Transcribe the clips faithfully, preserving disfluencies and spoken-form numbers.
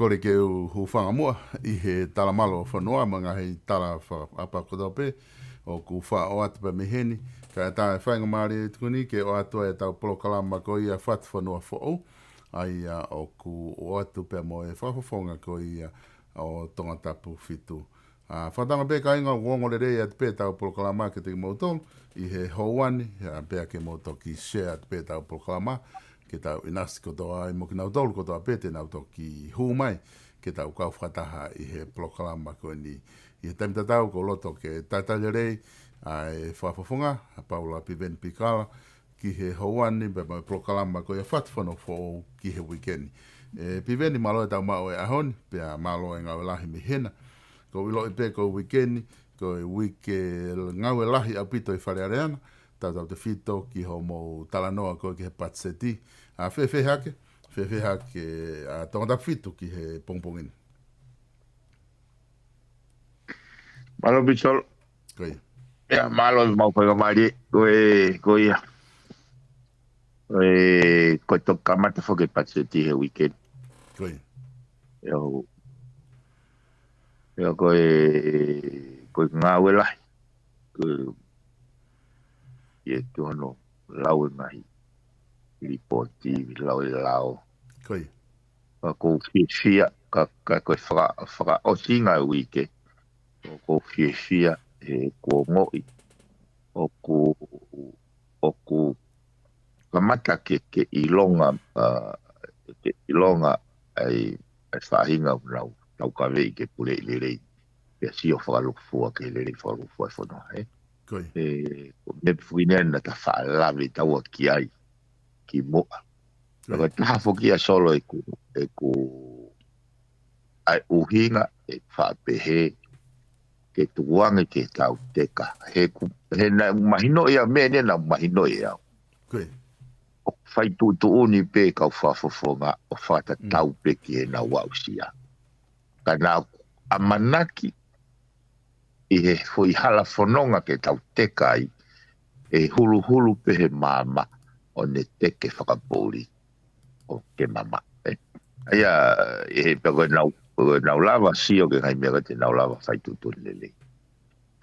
Kole ke u hūfanga muʻa ʻi he tala mālō ʻa e fonua mo e ngaahi tala fakaʻapaʻapa kotoa pē ʻoku faʻa ʻoatu pē mei heni. Kae ʻatā e faingamālie tuku ni ke ʻoatu ʻetau polokalama ko ia Fatu Fonua Foʻou, ʻa ia ʻoku ʻoatu pea mo e fakafofonga ko ia ʻo Tongatapu fitu. ʻA, fakatauange pē kāinga, ʻoku ongo lelei atu pē ʻetau polokalama kiate kimoutolu ʻi he houa ni, ʻa, pea ke mou toki share atu pē ʻetau polokalama, ke tau ʻinasi kotoa ai mo kinautolu kotoa pē te nau toki hū mai ke tau kau fakataha ʻi he polokalama ko eni. ʻI he taimi tatau ʻoku ou loto ke talitali lelei ʻa e fakafofonga, ʻa Paula Piveni Pikala, ki he houa ni pea mo e polokalama ko ia Fatu Fonua Foʻou ki he uike ni. ʻE Piveni, mālō e tau maʻu e ʻaho ni, pea mālō e ngāue lahi mei hena. ʻOku ou ʻiloʻi pē ko e uike ni ko e uike ngāue lahi ʻaupito ʻi Fale Alea na, tautautefito ki hoʻomou talanoa ko ē ki he patiseti. ʻA, fēfē hake, fēfē hake ʻa Tongatapu fitu ki he pongipongi ni? Mālō Pīsolo. Ko ia. ʻIa, mālō e mau faingamālie. Ko e, ko ia. Ko e, ko e toki kamata foki e patiseti he uike ni. Ko ia. ʻIa, ʻo, ʻia ko e, ko e ngāue lahi. Ko e, ʻia ki hono lau e ngaahi lipooti, lau e lao. Ko ia. Ka ʻoku ou fiefia, ka, ka ko e faka-, fakaʻosinga e uike, ʻoku ou fiefia he kuo ongoʻi ʻoku, ʻoku kamata ke, ke ʻilonga, ʻa, ke ʻilonga ai, ai faʻahinga ʻoku nau taukaveʻi ke puleʻi lelei. Pea sio fakalūkufua ki he lelei fakalūkufua e fonua, ē? Ko ia. ʻE, ko e meʻa pē foki eni naʻa ta faʻa lave taua ki ai kimuʻa. Ko ia. Ka ko e taha foki ia Solo ʻeku, ʻeku ʻai ʻuhinga ʻeku faʻa pehē ke tukuange ke tau teka. He ʻoku, he naʻe mahino ia meʻa ni naʻe mahino ia au. Ko ia. ʻOku fai tuʻutuʻuni pē kau fakafofonga ʻo fakatatau Mm. pē ki heʻenau aʻusia. Ka naʻa ku ʻamanaki ʻi he foʻi hala fononga ke tau teka ai, ʻe huluhulu pē he maama ʻo ne teke fakapoʻuli ʻo ke mamaʻo, ē. ʻA ia, ʻi he pea ko ʻenau, ko ʻenau lava sio ki he ngaahi meʻa ko ē te nau lava fai tuʻutuʻuni lelei.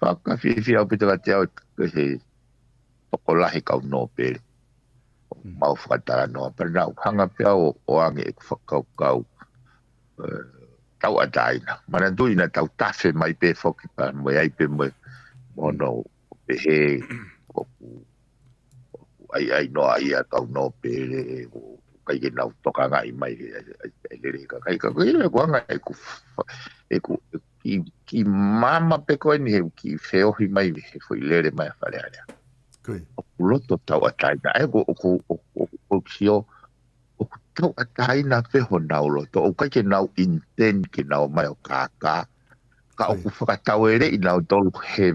Fakafiefia ʻaupito kiate au ʻi he tokolahi kau nōpele. Mm. Mau fakatalanoa pea naʻa ku hanga pē au ʻo ʻoange ʻeku fakakaukau, ē, tauʻatāina. Manatuʻi naʻa tau tafe mai pē foki pea mo e ʻai pē mo e, mo Mm. hono pehē ʻoku, ʻoku ʻaiʻainoa ia kau nōpele, ʻoku ʻikai ke nau tokangaʻi mai he, he, he lele kakai. Ka ko ia ʻeku hanga ʻeku fa-, ʻeku, ʻeku ki, ki maama pē ko eni he kiʻi feohi mai he foʻi lele mai ʻa Fale Alea. Ko ia. ʻOku loto tauʻatāina. ʻA ia ʻoku, ʻoku, ʻoku, ʻoku, ʻoku sio, ʻoku tauʻatāina pē honau loto. ʻOku ʻikai ke nau intend ke nau ō mai ʻo kākā. Ka Ko ia. ʻoku fakataueleʻi nautolu he,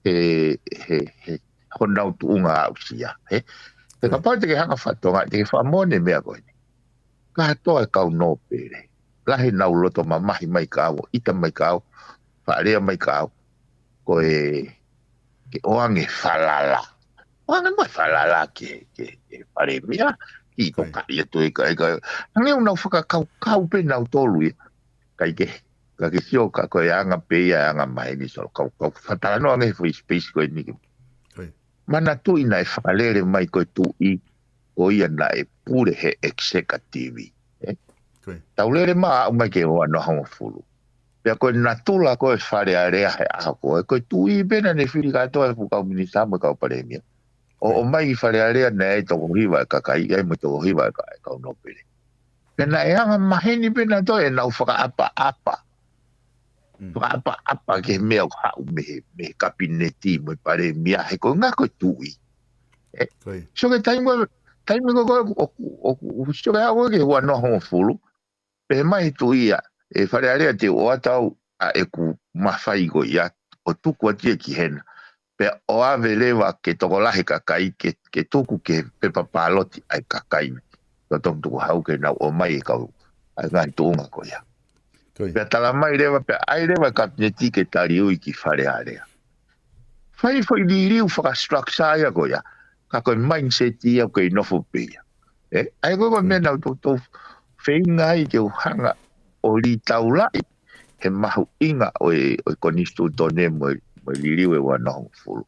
he, he, he honau tuʻunga aʻusia, ē? He Ko ia. kapau te ke hanga ʻo fakatokangaʻi, te ke fakamoʻoni e meʻa ko eni. Kātoa e kau nōpele. Lahi ʻenau loto mamahi mai kia au, ʻita mai kia au, faʻa lea mai kia au. Ko e, ke ʻoange falala. ʻOange mo e falala ki he, ki he, ki he palēmia, ki Ko ia. tokaʻi atu e ka, e ka, hangē ʻoku nau fakakaukau pē nautolu ia. ʻIkai ke, ka ke sio ka ko e anga pē ia e anga maheni Solo, kau, kau fakatalanoa ange he foʻi space ko eni ke Ko ia. Manatuʻi naʻe fakalele mai ko e tuʻi, ko ia naʻe pule he executive, ē? Ko ia. Tau lele mai aʻu mai ki he ua noa hongofulu. Pea ko e natula ko ē Fale Alea he ʻaho ko ē, ko e tuʻi pē naʻa ne fili kātoa e fuʻu kau minisitā mo e kau palēmia. ʻO, Ko ia. ʻomai ki Fale Alea naʻe ʻi ai toko hiva e kakai, ʻi ai mo e toko hiva e ka-, e kau nōpele. Pea naʻe anga maheni pē nautolu ʻenau fakaʻapaʻapa. Mm. Fakaʻapaʻapa ki he meʻa ʻoku haʻu mei he, mei he kapineti mo e palēmia he ko e ngaahi ko e tuʻi. Ē, Ko ia. sio ki he taimi ko ē, taimi ko ē ʻoku, ʻoku, ʻoku, sio ki he ʻaho ko ē ki he ua noa hongofulu, pehē mai he tuʻi ia, ʻe Fale Alea te u ʻoatu ʻa ʻeku mafai ko ia, ʻo tuku atu ia ki hena. Pea ʻo ʻave leva ke tokolahi e kakai ke, ke tuku ki he pepa pāloti ʻa e kakai. Totonu tukuhau ke nau ō mai e kau, ʻa e ngaahi tuʻunga ko ia. Ko ia. Pea tala mai leva, pea ʻai leva e kapineti ke taliui ki Fale Alea. Fai foʻi liliu fakastructure ia ko ia. Ka ko e mindset ia ʻoku kei nofo pē ia. Ē, ʻa ia ko e, ko e Mm. meʻa naʻa ku toutou feinga ai ke u hanga ʻo lī taulaʻi he mahuʻinga ʻo e, ʻo e konisitūtone mo e, mo e liliu ʻe ua noa hongofulu.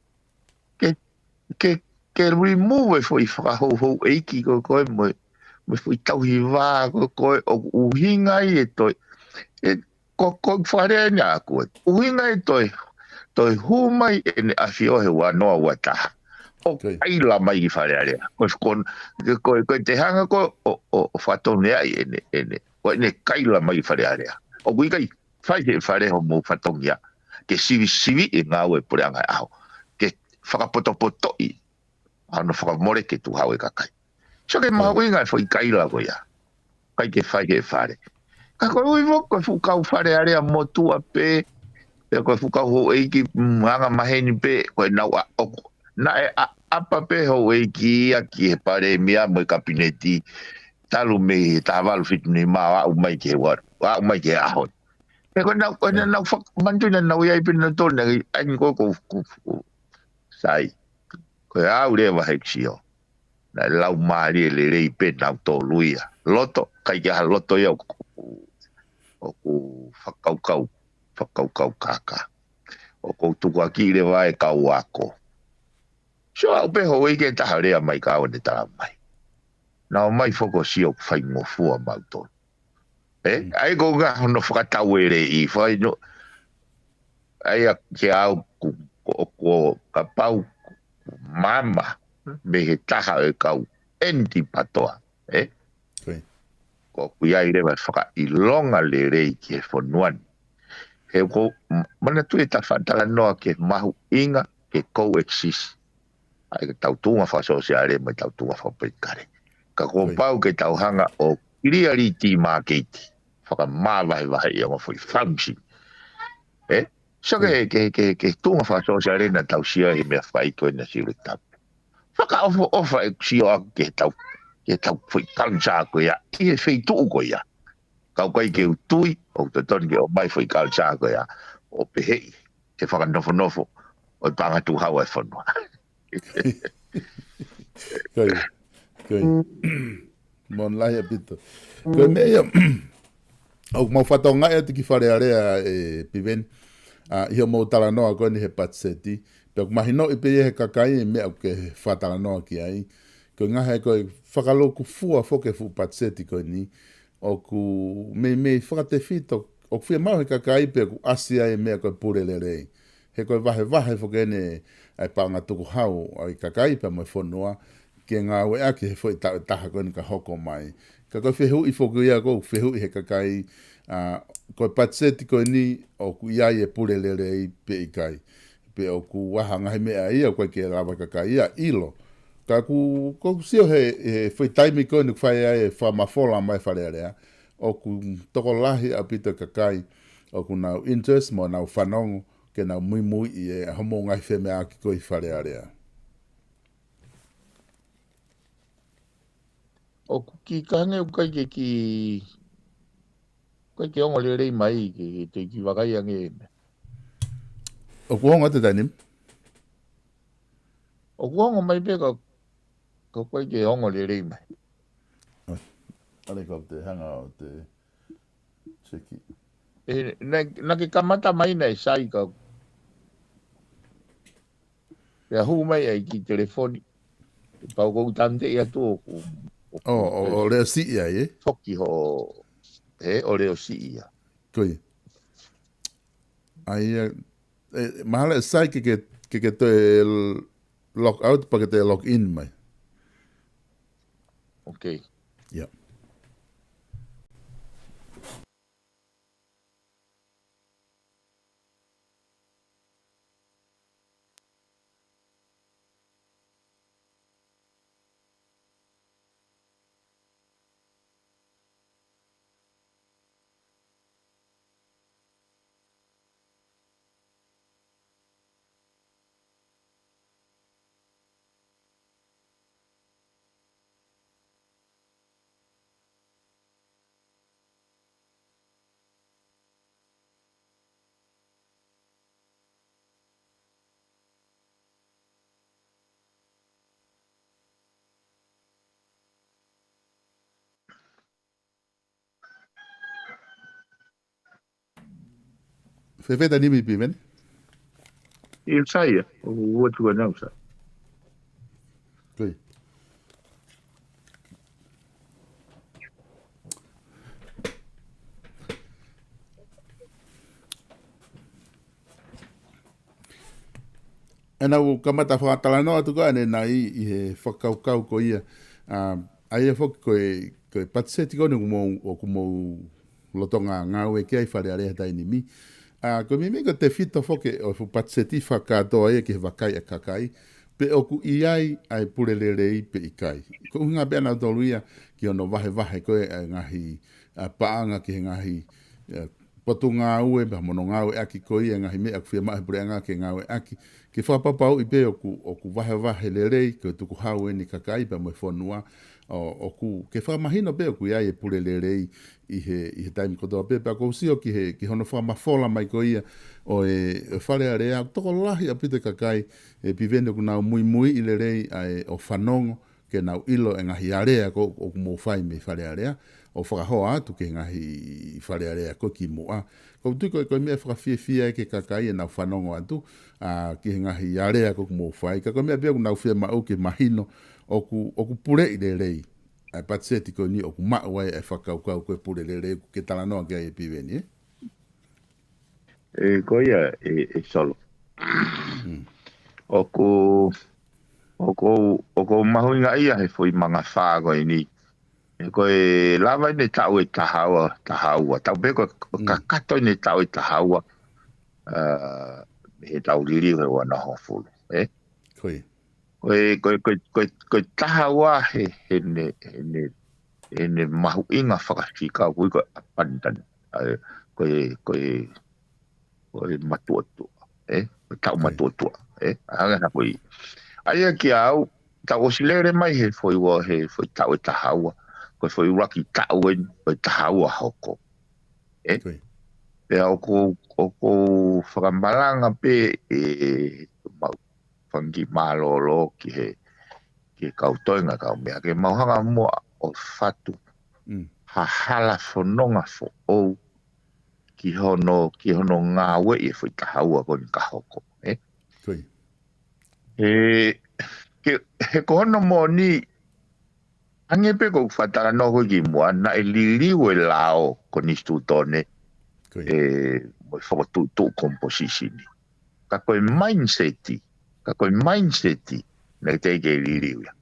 Ke, ke, ke remove e foʻi fakahouhouʻeiki ko ē ko ē mo e, mo e foʻi tauhi vā ko ē ko ē ʻoku ʻuhinga ai e toe, e ko, ko e fakalea ʻeni ʻaʻaku ē. ʻUhinga e toe, toe hū mai ʻene ʻafio he ua noa ua taha. ʻO Ko ia. kaila mai ki Fale Alea. Ko e, ko, ko, ko e te hanga ko ē ʻo, ʻo, ʻo fakatonuhiaʻi ʻene, ʻene. Ko ʻene kaila mai ki Fale Alea. ʻOku ʻikai fai he fale hoʻomou fatongia. Ke sivisiviʻi e ngāue puleʻanga ʻaho. Ke fakapotopotoʻi ʻa hono fakamole ke tuʻuhau e kakai. So ke Ko ia. mahuʻinga e foʻi kaila ko ia. ʻIkai ke fai he fale. Ka ko e ui foki ko e fuʻu kau Fale Alea motuʻa pē, pe ko e fuʻu kau houʻeiki, mm, anga maheni pē, ko e nau a, ʻoku, naʻe ʻa, ʻapa pē houʻeiki ia ki he palēmia mo e kapineti, talu mei he taha valu fitu nima ʻo aʻu mai ki he ua, ʻo aʻu mai ki he ʻaho ni. He ko e nau, ko e Ko ia. nau fak-, manatu naʻa nau ʻi ai pē nautolu, naʻe ʻai ni ko, ko, ko, ko, sai. Ko e au leva he sio. Naʻe lau mālie lelei pē nautolu ia. Loto, ʻikai ke ʻi ai ha loto ia ʻoku, ʻoku fakakaukau, fakakaukau kākā. ʻOku ou tukuakiʻi leva e kau ako. So aʻu pē houʻeiki ʻe taha lea mai ka ʻoku ne tala mai. Naʻa ʻomai foki ʻo sio ʻoku faingofua mautolu. E, Mm. ʻa ia ko e ʻuhinga hono fakataueleʻi, fai no, ʻa ia ke au ku, ko, ko, kapau ku mama mei he taha e kau ʻeni patoa, e? Ko ia. Ko ʻoku ʻi ai leva e fakaʻilonga lelei ki he fonua ni. He ko, m-, manatu e ta faʻa talanoa ki he mahuʻinga ke coexist ʻa e tau tuʻunga fakasōsiale mo e tau tuʻunga fakapolitikale. Ka kuo Ko ia. pau ke tau hanga ʻo clearly demarcate, fakamāvahevahe ʻi he ongo foʻi function. E? So ke, Ko ia. ke, ke, ke tuʻunga fakasōsiale naʻa tau sio he meʻa fai ko ē naʻe sio le tapu. Fakaʻofoʻofa e sio ʻaku ke tau, ke tau foʻi culture ko ia, ʻi he feituʻu ko ia. Kau kai ke u tui, ʻoku totonu ke ʻomai foʻi culture ko ia, ʻo peheʻi, he fakanofonofo, ʻo e paʻanga tuʻuhau e fonua. Ko ia, ko ia. Monū lahi ʻaupito. Ko e meʻa ia, ʻoku mau fatongia atu ki Fale Alea e Piveni, ʻa, ʻi hoʻomou talanoa ko eni he patiseti, pea ʻoku mahinoʻi pē ia he kakai e meʻa ʻoku ke fakatalanoa ki ai. Ko e ngaahi ko e fakalūkufua foki e fuʻu patiseti ko eni, ʻoku meimei fakatefito, ʻoku fiemaʻu he kakai pē ʻoku ʻasi ai e meʻa ko e pule lelei. He ko e vahevahe foki eni ʻa e paʻanga tukuhau ʻa e kakai pea mo e fonua, ke ngāueʻaki he foʻi taʻu ʻe taha ko eni ka hoko mai. Ka ko e fehuʻi foki ia ʻoku ou fehuʻi he kakai, ʻa, ko e patiseti ko eni ʻoku ʻi ai e pule lelei pe ʻikai. Pe ʻoku ʻi ai ha ngaahi meʻa ia ʻoku ʻikai ke lava e kakai ia ʻilo. Ka ʻoku, ʻoku ou sio he, he foʻi taimi ko eni ʻoku fai ai e fakamafola mai Fale Alea, ʻoku tokolahi ʻaupito e kakai ʻoku nau interest mo nau fanongo ke nau muimuiʻi e hoʻomou ngaahi femeʻaʻaki ko ē ʻi Fale Alea. ʻOku kiʻi kahange ʻoku ʻikai ke kiʻi, ʻikai ke ongo lelei mai ke, ke te kiʻi vakai ange. ʻOku ongo atu taini? ʻOku ongo mai pē ka, ka ʻikai ke ongo lelei mai. ʻAi, ʻale kau te hanga ʻo te seki. E, naʻa, naʻa ke kamata mai naʻe sai ka. Pea hū mai ai ki telefoni. Pau ʻoku ou tanteʻi atu ʻoku, ʻoku ʻO, ʻo, ʻo leo siʻi ai, e? Foki ho, e, ʻo leo siʻi ia. Ko ia. ʻAi, e, e, mahalo ʻe sai ke, ke, ke, ke toe l-, log out pea ke toe log in mai. Ok. Ia. Fēfē taimi ni, Piveni? ʻIo, sai ia. ʻOku ou ʻoatu ʻa e ʻuhinga. Ko ia. ʻE, naʻa ku kamata fakatalanoa atu ko ē ʻanenai ʻi he fakakaukau ko ia. ʻA, ʻa ia foki ko e, ko e patiseti ko eni ʻoku mou, ʻoku mou lolotonga ngāue ki ai Fale Alea he taimi ni. ʻA, ko e meimei ko e tefito foki ʻo e fuʻu patiseti fakakātoa ia ki he vakai ʻa e kakai, pe ʻoku ʻi ai ʻa e pule lelei pe ʻikai. Ko e ʻuhinga pē ʻanautolu ia ki hono vahevahe ko ē ʻa e ngaahi, ʻa, paʻanga ki he ngaahi, ʻa, potungāue, pea mo hono ngāueʻaki ko ia e ngaahi meʻa ʻoku fiemaʻu he puleʻanga ke ngāueʻaki. Ke fakapapauʻi pē ʻoku, ʻoku vahevahe lelei, ko e tukuhau eni e kakai pea mo e fonua, ʻo, ʻoku, ke fakamahino pē ʻoku ʻi ai e pule lelei ʻi he, ʻi he taimi kotoa pē, pea ʻoku ou sio ki he, ki hono fakamafola mai ko ia ʻo e, ʻo e Fale Alea, ʻoku tokolahi ʻaupito e kakai, ʻe Piveni, ʻoku nau muimuiʻi lelei ʻa e ʻo fanongo, ke nau ʻilo e ngaahi alea ko ē ʻoku mou fai mei Fale Alea, ʻo fakahoa atu ki he ngaahi Fale Alea ko ē ki muʻa. ʻOku ou tui ko e, ko e meʻa fakafiefia ia ki he kakai ʻenau fanongo atu, ʻa, ki he ngaahi alea ko ē ʻoku mou fai. Ka ko e meʻa pē ʻoku nau fiemaʻu ke mahino ʻoku, ʻoku puleʻi lelei ʻa e patiseti ko eni, ʻoku maʻu ai e fakakaukau ko e pule lelei ʻoku ke talanoa ki ai, ʻe Piveni, ē? ʻE, ko ia, ʻe, ʻe Solo. Mm. ʻOku, ʻoku, ʻoku mahuʻinga ia he foʻi mangafā ko eni. ʻE, ko e lava eni e taʻu ʻe taha ua, taha ua. Tau pehē ko e, ko e Mm. kakato eni e taʻu ʻe taha ua, ʻa, he tau liliu he ua noa hongofulu, ē? Ko ia. Ko e, ko e, ko e, ko e, ko e taha ua he, heʻene, heʻene, heʻene mahuʻinga fakafika ʻoku ui ko e abundant. ʻA, ko e, ko e, ko e matuʻotuʻa, ē? Ko e taʻu Ko ia. matuʻotuʻa, ē? ʻA, hangē ha ko ia. ʻA ia kia au, tau ʻosi lele mai he foʻi ua, he foʻi taʻu ʻe taha ua. Ko e foʻi ʻuluaki taʻu eni, ko e taha ua hoko. Ē? Ko ia. Pea ʻoku, ʻoku fakamalanga pē ʻe mau fanga kiʻi mālōlō ki he, ki he kau toenga kau meʻa, ke mau hanga muʻa ʻo fatu Mm. ha hala fononga foʻou ki hono, ki hono ngāueʻi e foʻi taha ua ko eni ka hoko, ē? Ko ia. ʻE, ke, he ko hono moʻoni, hangē pē ko ʻeku fakatalanoa ko ē ki muʻa, naʻe liliu e lao konisitūtone, Ko ia. ʻe, mo e fokotuʻutuʻu komiposisini. Ka ko e mindset, ka ko e mindset, naʻe teʻeki ke liliu ia.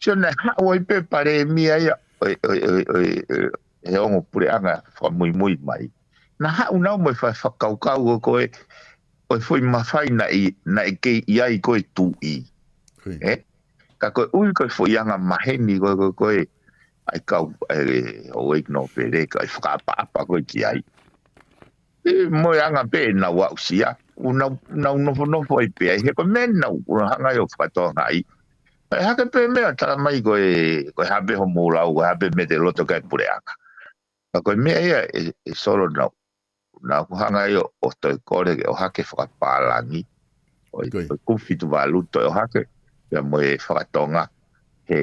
Sio naʻe haʻu ai pē palēmia ia, ʻo e, ʻo e, ʻo e, ʻo e, ʻo e, he ongo puleʻanga fakamuimui mai. Naʻa haʻu nau mo e fa-, fakakaukau ko ē, ʻo e foʻi mafai naʻe, naʻe kei ʻi ai ko ē tuʻi. Ko ia. Ē? Ka koeʻuhi ko e foʻi anga maheni ko ē, ko ē, ko ē, ʻa e kau, ʻa e, ʻo e nōpele, ka ʻi fakaʻapaʻapa ko ē ki ai. ʻE, mo e anga pē ʻenau aʻusia, ʻoku nau, nau nofonofo ai pē ai, he ko e meʻa naʻa ku hanga ʻo fakatokangaʻi. ʻE hake pē meʻa tala mai ko e, ko e hā pē hoʻomou lau, ko e hā pē meʻa te loto ki ai e puleʻanga. Ka ko e meʻa ia ʻe, ʻe Solo naʻa, naʻa ku hanga ʻo, ʻo toe kole ke ʻohake fakapālangi, ʻo e, Ko ia. ʻo e kupu fitu valu toe ʻohake, pea mo e fakatonga he,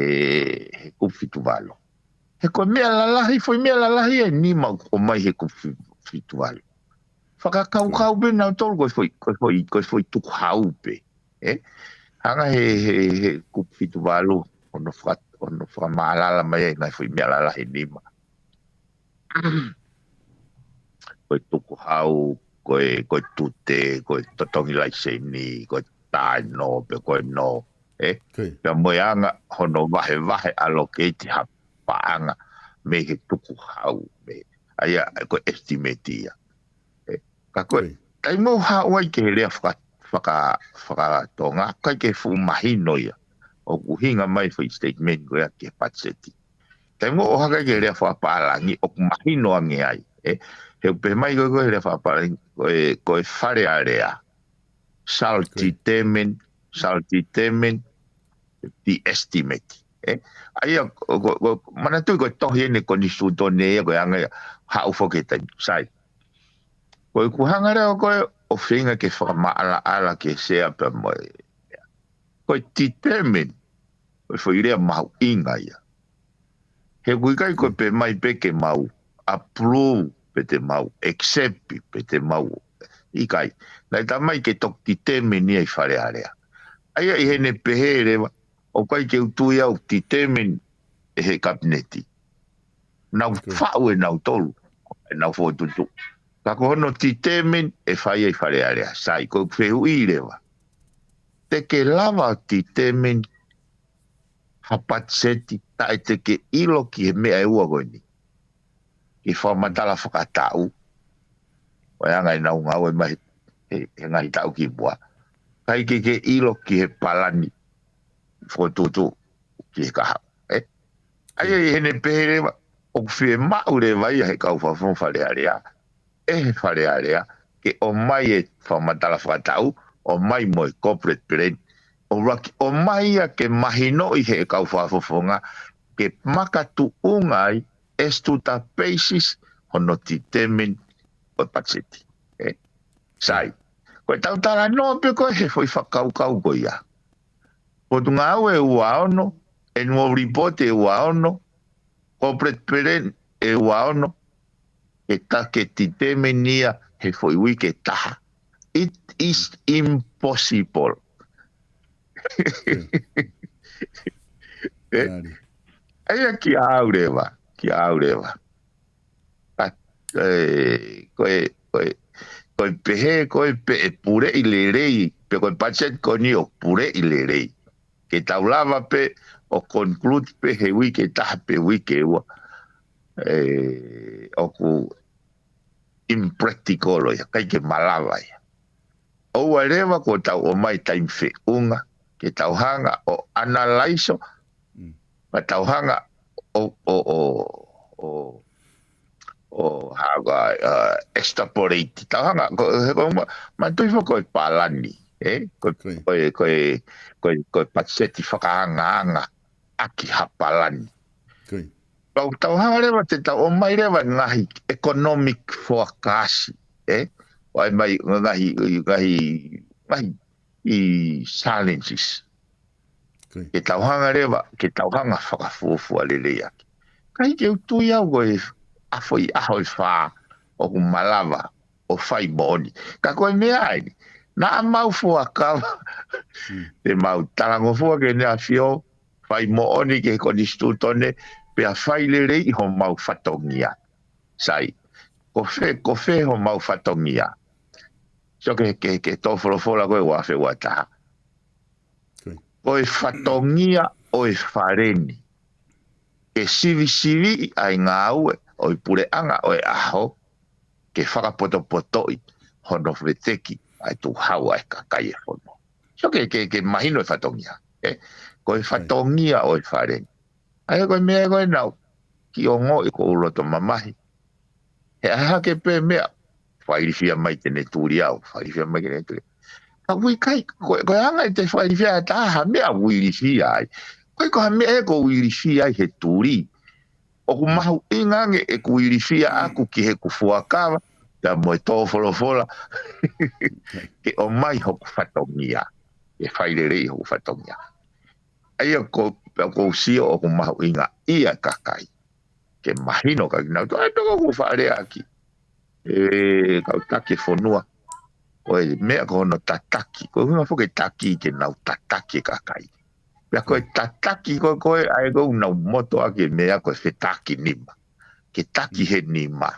he kupu fitu valu. He ko e meʻa lalahi, foʻi meʻa lalahi ʻe nima ʻoku ʻomai he kupu fi-, fitu valu. Fakakaukau pē nautolu ko e foʻi, ko e foʻi, ko e foʻi tukuhau pē. Ē? Hanga he, he, he kupu fitu valu, hono faka-, hono fakamālala mai ai ngaahi foʻi meʻa lalahi ʻe nima. Ko e tukuhau, ko e, ko e tute, ko e totongi laiseni, ko e taʻe nō, pe ko e nō, ē? Ko ia. Pea mo e anga hono vahevahe allocate ha paʻanga mei he tukuhau, mei, ʻa ia, ko e estimate ia. Ē, ka ko e, Ko ia. taimi ʻoku haʻu ai ki he lea faka-, faka-, fakatonga, ʻikai ke fuʻu mahino ia. ʻOku ʻuhinga mai foʻi statement ko ia ki he patiseti. Taimi ʻoku ʻohake ai ki he lea fakapālangi, ʻoku mahino ange ai. Ē, he ʻoku pehē mai ko ē, ko e lea fakapālangi, ko e, ko e Fale Alea. Shall Ko ia. determine, shall determine the estimate. Ē? ʻA ia, ko, ko, ko, manatuʻi ko e tohi eni konisitūtone ia ko e anga ia, haʻu foki he taimi, sai. Ko ʻeku hanga leva ko ē ʻo feinga ke fakamaʻalaʻala ki he sea pea mo e. Ko e determine, ko e foʻi lea mahuʻinga ia. He ʻoku ʻikai ko e pehē mai pē ke mau approve, pe te mau accept, pe te mau ʻIkai. Naʻe talamai ke toki determine ia ʻi Fale Alea. ʻA ia ʻi heʻene pehē leva, ʻoku ʻikai ke u tui au determine ʻe he kapineti. Nau faʻu ʻe nautolu ʻenau fokotuʻutuʻu. Ka ko hono determine ʻe fai ia ʻi Fale Alea. Sai, ko e fehuʻi leva. Te ke lava determine ha patiseti taʻe te ke ʻilo ki he meʻa ʻe ua ko eni. Ke fakamatala fakataʻu. ʻO e anga ʻenau ngāue mai he, he ngaahi taʻu ki muʻa. ʻIkai ke ke ʻilo ki he palani fokotuʻutuʻu ki he kahaʻu. ʻE? ʻA ia ʻi heʻene pehē leva, ʻoku fiemaʻu leva ia he kau fakafofonga Fale Alea. ʻE he Fale Alea, ke ʻomai e fakamatala fakataʻu, ʻomai mo e corporate plan, ʻuluaki ʻomai ia ke mahinoʻi he kau fakafofonga, ke makatuʻunga ai, as to the basis, hono determine ʻo e patiseti. ʻE? Sai. Ko e tau talanoa pē ko e he foʻi fakakaukau ko ia. Potungāue ʻe ua ono, annual report ʻe ua ono, corporate plan ʻe ua ono, ke ta ke determine ia he foʻi uike ʻe taha. It is impossible. ʻE? ʻA ia ki au leva, ki au leva. ʻA, ʻe, ko e, ko e, ko e pehē, ko e pē ʻe puleʻi lelei, pe ko e patiseti ko eni ʻoku puleʻi lelei. Ke tau lava pē ʻo conclude pē he uike ʻe taha pe uike ʻe ua. ʻE, ʻoku impractical ia, ʻikai ke malava ia. ʻOua leva kuo tau ʻomai taimi feʻunga, ke tau hanga ʻo analaiso, Mm. ka tau hanga ʻo, ʻo, ʻo, ʻo, ʻo hanga, uh, extrapolate. Tau hanga, ko, he ko ma, ma tui fo ko e palani, ʻe? Ko, Ko e. ko e, ko e, ko e, ko e patiseti fakaangaanga ʻaki ha palani. Ko e. Tau, tau hanga leva te tau ʻomai leva ngaahi economic forecast, ʻe? ʻO ʻai mai ngaahi, ngaahi, ngaahi ʻi challenges. Ko e. Ke tau hanga leva, ke tau hanga fakafuofua lelei ʻaki. ʻIkai ke u tui au ko e ʻa e foʻi ʻaho ʻe fā ʻoku malava ʻo fai moʻoni. Ka ko e meʻa eni, naʻa mau fuakava, Mm. te mau talangofua ki Heʻene ʻAfio, fai moʻoni ki he konisitūtone, pea fai lelei homau fatongia. Sai, ko fē, ko fē homau fatongia. Sio ki he, ki he, ki he tō folofola ko e ua afe ua taha. Ko e. Ko e fatongia ʻo e Fale ni. Ke sivisiviʻi ʻa e ngāue ʻo e puleʻanga ʻo e ʻaho, ke fakapotopotoʻi hono veteki ʻa e tuʻu hau ʻa e kakai ʻo e fonua. Sio ke, ke, ke mahino e fatongia, ʻe? Ko e Ko e. fatongia ʻo e Fale ni. ʻA ia ko e meʻa ko ē naʻa ku ongoʻi ʻoku ou loto mamahi. He ʻai hake pē meʻa, fakailifia mai te ne tuli au, fakailifia mai te ne tuli. Ka ʻoku ʻikai, ko, ko e anga ʻete fakailifia ʻa e taha meʻa ʻoku ilifia ai. ʻIkai ko ha meʻa ʻe ʻoku ilifia ai he tuli. ʻOku mahuʻinga ange ʻeku ilifia ʻaku ki heʻeku fuakava, pea mo e tō folofola, ke ʻomai hoku fatongia, ke fai lelei hoku fatongia. ʻA ia ko, pea ʻoku ou sio ʻoku mahuʻinga ia kakai. Ke mahino ka kinautolu, ʻa e toko ʻoku faʻa lea ʻaki. ʻE, kau taki e fonua. Ko e meʻa ko hono tataki. Ko e ʻuhinga foki e taki ke nau tataki e kakai. Pea ko e tataki ko ē, ko ē, ʻa ē ko ē ʻoku nau moto ʻaki e meʻa ko e fetaki nima. Ke taki he nima.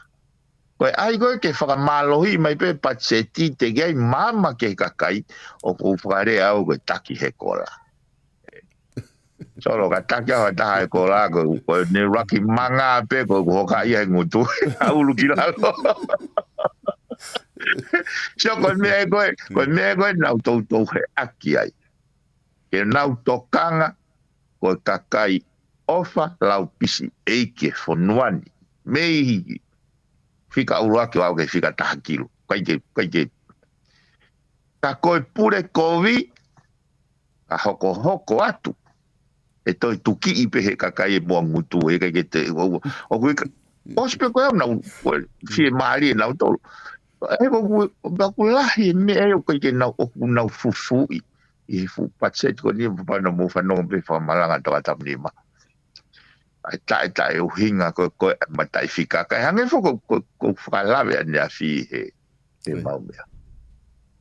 Ko e ʻai ko ē ke fakamālohi mai pē patiseti te ke ʻai maama ki he kakai, ʻoku ou fakalea au ko e taki he kola. Solo ka taki au ha taha he kola, ko, ko e ne laki manga pē, ko, ko hoka ia he ngutu, ʻa ulu ki lalo. Sio ko e meʻa ko ē, ko e meʻa ko ē naʻa ku toutou he ʻaki ai. Ke nau tokanga, ko e kakai ʻofa laupisi ʻeiki e fonua ni. Mei fika ʻuluaki ʻo aʻu ki he fika taha kilu. ʻIkai ke, ʻikai ke. Ka ko e pule kovi, ka hokohoko atu. ʻE toe tukiʻi pē he kakai e moa ngutu, ʻe ʻikai ke te, ʻo, ʻo, ʻoku ʻikai, ʻosi pē ko ē au naʻa ku, ko e fiemālie naʻa ku tolo. ʻE ʻoku, ʻoku lahi e meʻa ʻe ʻikai ke nau, ʻoku nau fufuuʻi. ʻI he fuʻu patiseti ko eni, papa na mo fanongo pē fakamalanga tau ʻa tapu nima. ʻAi taʻe, taʻe ʻuhinga ko, ko e mataʻi fika. Kae hangē foki ko, ko, ko fakalave ʻa ʻEne ʻAfio he, he mau meʻa.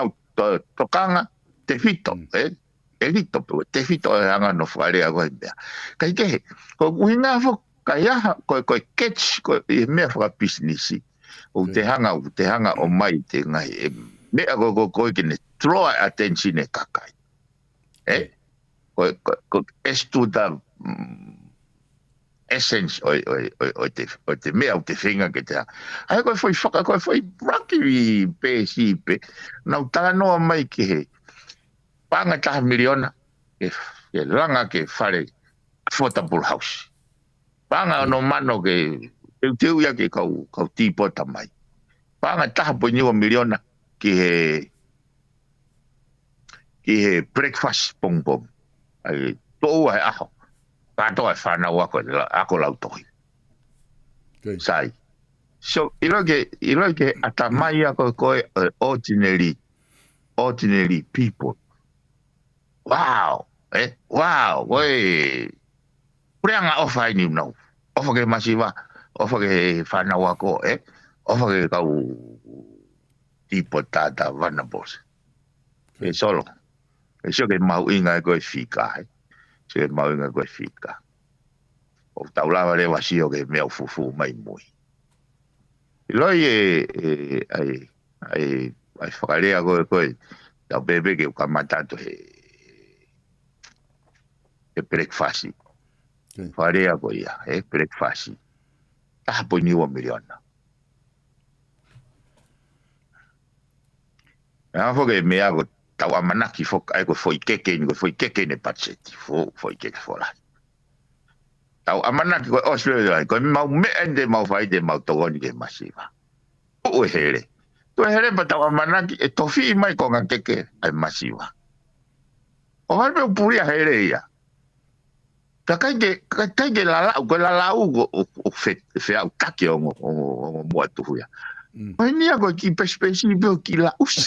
nau to- tokanga tefito, ē? Tefito pē, tefito e anga hono fakalea ko e meʻa. Kae kehe, ko e ʻuhinga foki, ka ʻi ai ha, ko e, ko e catch, ko e meʻa fakapisinisi. ʻOku te hanga, ʻoku te hanga ʻo ʻomai ʻete ngaahi, ē, meʻa ko, ko, ko ē ke ne draw attention e kakai. Ē? Ko, ko, ko, as to the, mm, essence ʻo, ʻo, ʻo, ʻo te, ʻo te meʻa ʻoku te feinga ke te ha. ʻA ia ko e foʻi faka, ko e foʻi raki pē siʻi pē. Nau talanoa mai ki he paʻanga ʻe taha miliona ke, ke langa ki he fale affordable house. Paʻanga ʻe ono mano ke teuteu ia ki he kau, kau tīpota mai. Paʻanga ʻe taha poini ua miliona ki he, ki he breakfast pongipongi. ʻA ia toʻo ua he ʻaho. Kātoa e fānau ako, la-, ako lautohi. Sai. So, ʻiloʻi ke, ʻiloʻi ke ʻatamai ia ko e, ko e, ʻe ordinary, ordinary people. Wow, ē? Wow, ko e puleʻanga ʻofa ʻi Niunau. ʻOfa ki he masiva, ʻofa ki he fānau ako, ē? ʻOfa ki he kau tīpota vulnerables. ʻE Solo. ʻE sio ki he mahuʻinga ʻo e fika, ē? Sio ki he mahuʻinga ʻo e fika. ʻOku tau lava leva ʻo sio ki he meʻa ʻoku fufū mai mui. ʻIloʻi e, e, ʻa e, ʻa e, ʻa e fakalea ko ē, ko e, tau pehē pē ke u kamata atu he, he breakfast. Fakalea ko ia, he breakfast. Taha poini ua miliona. ʻA ia foki e meʻa ko ʻetau ʻamanaki foki, ʻa ia ko e foʻi keke ni, ko e foʻi keke ni patiseti, fo-, foʻi keke folahi. Tau ʻamanaki ko e ʻosi pē, ko e mau meʻa eni te mau fai, te mau tokoni ki he masiva. Tuʻu e hele. Tuʻu e hele pea tau ʻamanaki ʻe tofiʻi mai ko e ngaahi keke ʻa e masiva. ʻO hangē pē ʻoku pulia hele ia. Ka ʻikai ke, ka ʻikai ke lalaʻu, ko e lalaʻu ko, ʻo, ʻo fe-, feʻautaki ʻo ongo, ongo, ongo muʻa tuhu ia. Ko eni ia ko e kiʻi pesipesi pē ʻoku kiʻi laʻusi.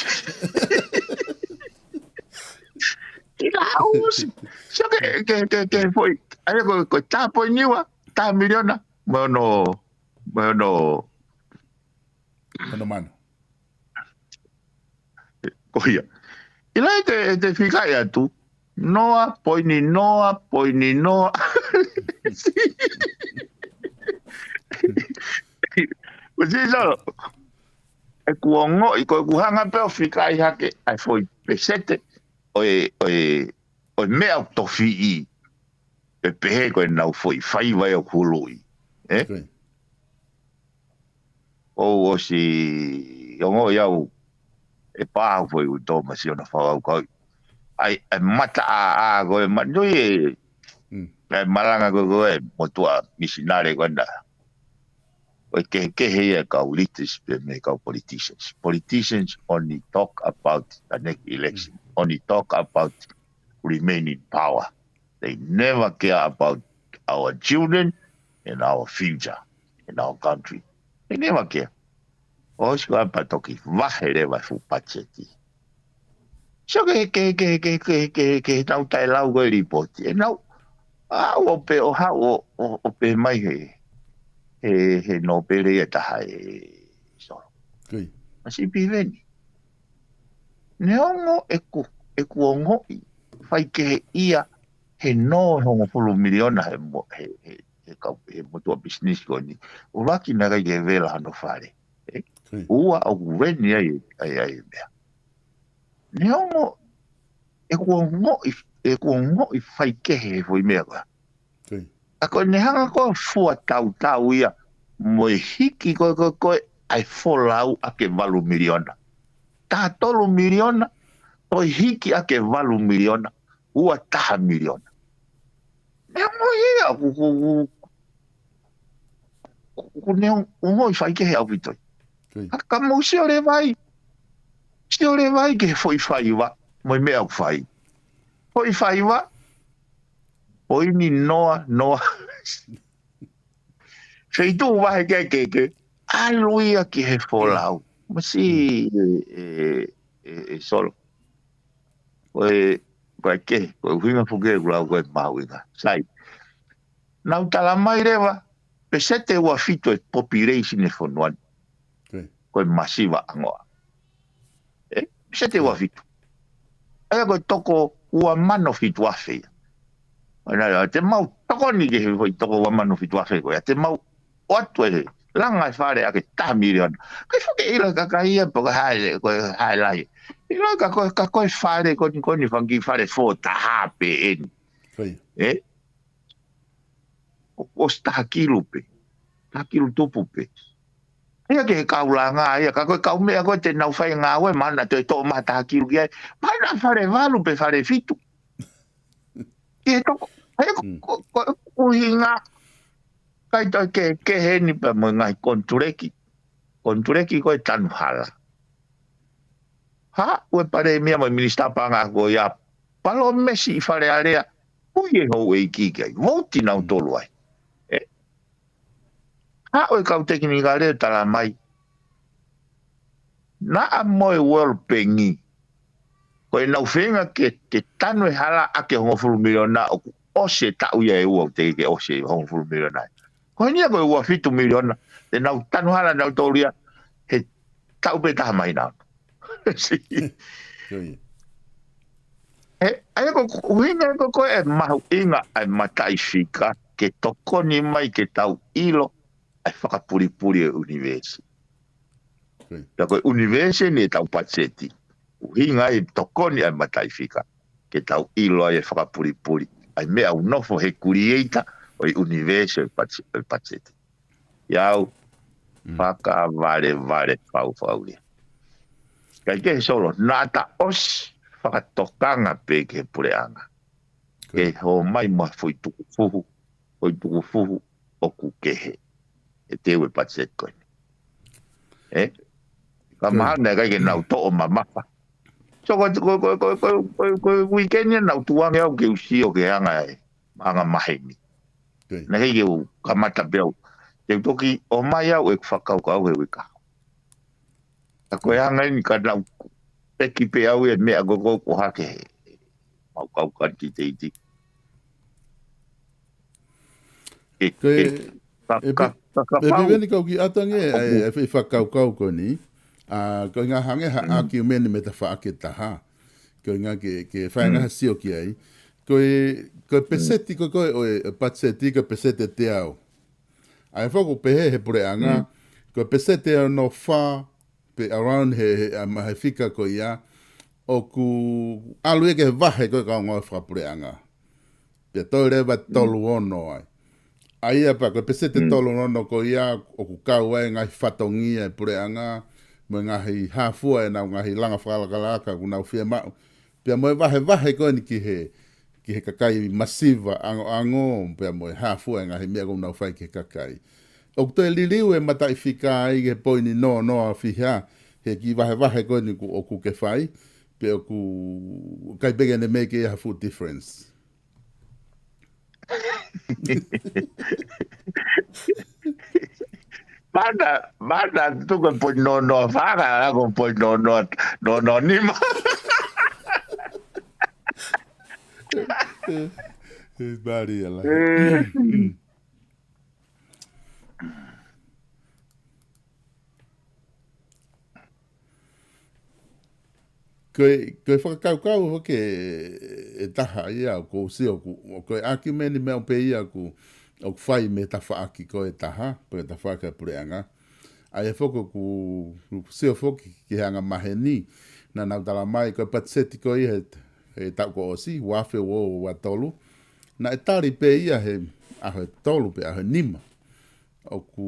Kiʻi laʻusi. Sio ki he, ki he, ki he, ki he foʻi. ʻA ia ko, ko e taha poini ua, taha miliona, mo e ono, mo e ono. Ono mano. Ko ia. ʻIloʻi ʻete, ʻete fikaʻi atu. Noa, poini noa, poini noa. Ko e sio, ʻeku ongoʻi, ko ʻeku hanga pē ʻo fikaʻi hake, ʻa e foʻi peseti, ʻo e, ʻo e, ʻo e meʻa ʻoku tofiʻi, pe pehē ko ʻenau foʻi faiva ʻoku huluʻi. Ē? ʻOku ʻosi ongoʻi au ʻe pā foʻi ʻū tōmasi ʻo na fakakaukau. ʻAi, ʻai mata ʻā, ʻā, ko e manui e, ʻai malanga ko, ko e motuʻa misinale ko ena. ʻOku kehekehe ia e kau leaders pea mei he kau politicians. Politicians only talk about the next election, only talk about remaining power. They never care about our children and our future in our country. They never care. ʻOsi ko ia pea toki vahe leva e fuʻu patiseti. So ke, ke, ke, ke, ke, ke, ke nau taʻelau ko e lipooti. ʻE nau, a, ʻo pē ʻo haʻu ʻo, ʻo, ʻo pē mai he, he, he nōpele ia ʻe taha ē Solo. Masipi Veni. Neongo ʻeku, ʻeku ongoʻi faikeheʻia he nō hongofulu miliona he mo-, he, he, he kau, he motuʻa pisinisi ko eni. ʻUluaki naʻe ʻikai ke vela hano fale. ʻE? Ua ʻoku veni ai, ai, ai e meʻa. Neongo ʻeku ongoʻi, ʻeku ongoʻi faikehe he foʻi meʻa ko ia. ʻA ko ʻene hanga ko ē ʻo fua tautau ia mo e hiki ko ē, ko ē, ko ē ʻa e folau ʻaki e valu miliona. Taha tolu miliona, toe hiki ʻaki e valu miliona, ua taha miliona. Neongo ia, ʻoku, ʻoku, ʻoku, ʻoku neongo ʻoku ongoʻi faikehe ʻaupito. Ka, ka mou sio leva ai. Sio leva ai ki he foʻi faiva, mo e meʻa ʻoku fai. Foʻi faiva, poini noa, noa. Feituʻu vahe kehekehe, ʻalu ia ki he folau. Masipi ē, ē, ē, ē Solo. Ko e, ko e kehe, ko e ʻuhinga foki ʻeku lau ko e mahuʻinga. Sai. Nau tala mai leva, peseti ua fitu e population e fonua ni. Ko e masiva angoa. ʻE, peseti ua fitu. ʻA ia ko e toko ua mano fitu afe ia. ʻA ia, te mau tokoni ki he foʻi toko ua mano fitu afe ko ia. Te mau ʻoatu e langa e fale ʻaki e taha miliona. Kai foki ʻilo e kakai ia, pe ko e hā e, ko e hā e lahi. ʻIlo ka ko e, ka ko e fale ko eni, ko eni fanga kiʻi fale fō taha pē eni. ʻE? ʻO, ʻosi taha kilu pē. Taha kilu tupu pē. ʻA ia ki he kau langa ia, ka ko e kau meʻa ko ē te nau fai ngāue, mahalo naʻa toe toʻo mai taha kilu ki ai. Mahalo naʻa fale valu pe fale fitu. Ki he toko, ʻa ia ko, ko, ko, ʻuhinga, kai toe kehekehe ni pea mo e ngaahi konituleki. Konituleki ko e tanu hala. Haʻu e palēmia mo e minisitā paʻanga ko ia, palōmesi ʻi Fale Alea, ui e houʻeiki ki ai, vouti nautolu ai. ʻE? Haʻu e kau tekinikale ʻo tala mai. Naʻa mo e World Bank, ko ʻenau feinga ke, ke tanu e hala ʻaki e hongofulu miliona ʻoku ʻosi e taʻu ia ʻe ua ʻoku teʻeki ke ʻosi e hongofulu miliona. Ko eni ia ko e ua fitu miliona, te nau tanu hala nautolu ia, he taʻu pē taha mai nau. ʻE, ʻa ia ko e ʻuhinga ko ē ko e mahuʻinga ʻa e mataʻifika ke tokoni mai ke tau ʻilo ʻa e fakapulipuli ʻo e ʻunivēsi. Pea ko e ʻunivēsi eni ʻetau patiseti. ʻUhinga ai tokoni ʻa e mataʻifika ke tau ʻilo ai e fakapulipuli ʻa e meʻa ʻoku nofo he kulieta ʻo e ʻunivēsi ʻo e pati-, ʻo e patiseti. ʻIa au, fakavalevale fau fau ia. Kai kehe Solo, naʻa ta ʻosi fakatokanga pē ki he puleʻanga. Ke hō mai mo ha foʻi tukufuhu, foʻi tukufuhu ʻoku kehe. ʻE teu e patiseti ko eni. ʻE? Ka mahalo naʻe ʻikai ke nau toʻo mamafa. So ko, ko, ko uikeni ia naʻa ku tuʻu ange au ke u sio ki he anga e, anga maheni. Naʻe ʻikai ke u kamata pē au. Te u toki ō mai au ʻeku fakakaukau he uike kahaʻu. ʻA ko e anga eni ka nau peki pē au e meʻa ko ē ko hake he mau kau kani ki te iti. Ko e, e, ka, e ka, pe-, ka, ka e pau. Piveni kau ki ʻatange, ʻoku e, e fai fakakaukau ko eni. ʻA, ko e ngaahi hangē ha ʻakiumeni mei tafaʻaki ʻe taha. Ko e ngaahi ke, ke fai ngaahi sio ki ai. Ko e, ko e peseti ko, ko e, ʻo e, e patiseti ko e peseti ʻe teau. ʻA e foku pehē he puleʻanga, ko e peseti ʻe ono fā, pe around he, he, ʻa, ma he fika ko ia, ʻoku ʻalu ia ki he vahe ko e kau ngāue fakapuleʻanga. Pea toe leva tolu ono ai. ʻA ia pea ko e peseti ʻe tolu ono ko ia, ʻoku kau ai ngaahi fatongia e puleʻanga, mo e ngaahi hāfua ʻenau ngaahi langa fakalakalaka, ʻoku nau fiemaʻu. Pea mo e vahevahe ko eni ki he, ki he kakai masiva ʻangoʻango, pea mo e hāfua e ngaahi meʻa ʻoku nau fai ki he kakai. ʻOku toe liliu e mataʻifika ai ki he poini noa noa fiha, he kiʻi vahevahe ko eni ʻoku, ʻoku ke fai, pe ʻoku ʻikai pē ke ne make ia ha full difference. Mana, mana, tuku e poini noa noa fā, ka ko e poini noa noa, noa noa nima. He bari ala. Ko e, ko e fakakaukau hoki ʻe, ʻe taha ia ʻoku ou sio ʻoku, ko e ʻakimeni meʻa pē ia ʻoku, ʻoku fai mei he tafaʻaki ko e taha, pe tafaʻaki ʻa e puleʻanga. ʻA ia foki ʻoku, ʻoku sio foki ki he angamaheni, naʻa nau tala mai, ko e patiseti ko ia he, he taʻu kuo ʻosi, ua afe ua ua tolu. Naʻe tali pē ia he ʻaho ʻe tolu pe ʻaho ʻe nima. ʻOku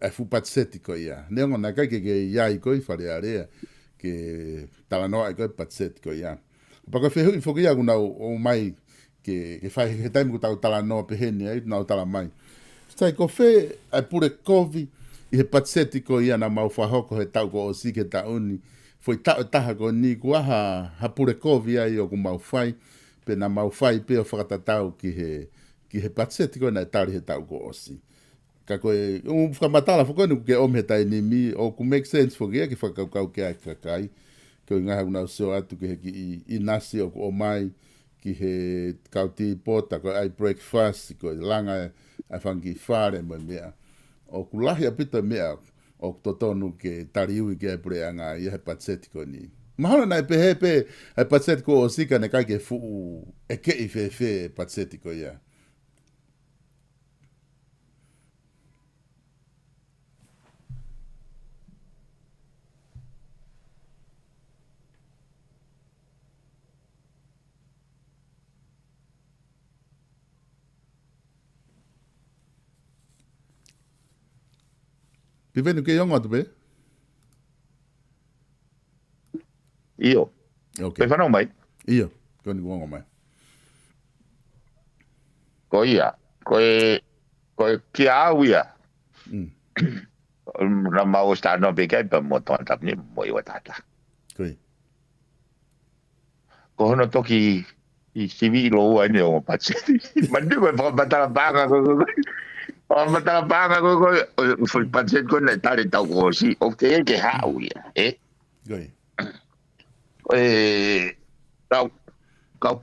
ʻa e fuʻu patiseti ko ia. Neongo naʻe ʻikai ke, ke ʻi ai koe ʻi Fale Alea, ke talanoa ai ko e patiseti ko ia. Pea ko e fehuʻi foki ia ʻoku nau ʻomai ke, ke fai he taimi ʻoku tau talanoa peheni ai, nau tala mai. Sai ko fē ʻa e pule kovi ʻi he patiseti ko ia naʻa mau fakahoko he taʻu kuo ʻosi ki he taʻu ni. Foʻi taʻu ʻe taha ko eni kuo ʻi ai ha, ha pule kovi ai ʻoku mau fai, pe naʻa mau fai pē ʻo fakatatau ki he, ki he patiseti ko ē naʻe tali he taʻu kuo ʻosi. Ka ko e, ʻoku fakamatala foki eni ʻoku ke ʻomi he taimi ni, ʻoku make sense foki ia ke fakakaukau ki ai e kakai. Ko e ngaahi ʻoku nau sio atu ki he kiʻi ʻinasi ʻoku ʻomai, ki he kau tīpota, ko e ʻai breakfast, ko e langa e, ʻa e fanga kiʻi fale mo e meʻa. ʻOku lahi ʻaupito e meʻa, ʻoku totonu ke taliui ki ai e puleʻanga ia he patiseti ko eni. Mahalo naʻe pehē pē, ʻa e patiseti kuo ʻosi ka naʻe ʻikai ke fuʻu ʻekeʻi fēfē e patiseti ko ia. Piveni, ke ongo atu pē? ʻIo. Ok. Pea fanau mai. ʻIo, ko eni kuo ongo mai. Ko ia, ko e, ko e kia au ia. Mm. Naʻa mau ʻosi talanoa pē ki ai pea mo Tongatapu ni mo ʻIo Tata. Ko ia. Ko hono toki ʻi sivi ʻi loua eni ʻo patiseti. Manatu ko e fakamatala paʻanga ko, ko, ko. ʻO matala paʻanga ko, ko, ʻo, ʻo patiseti ko naʻe tali taʻu kuo ʻosi. ʻOku teʻeki ke haʻu ia, ē? Ko ia. ʻE, kau, kau.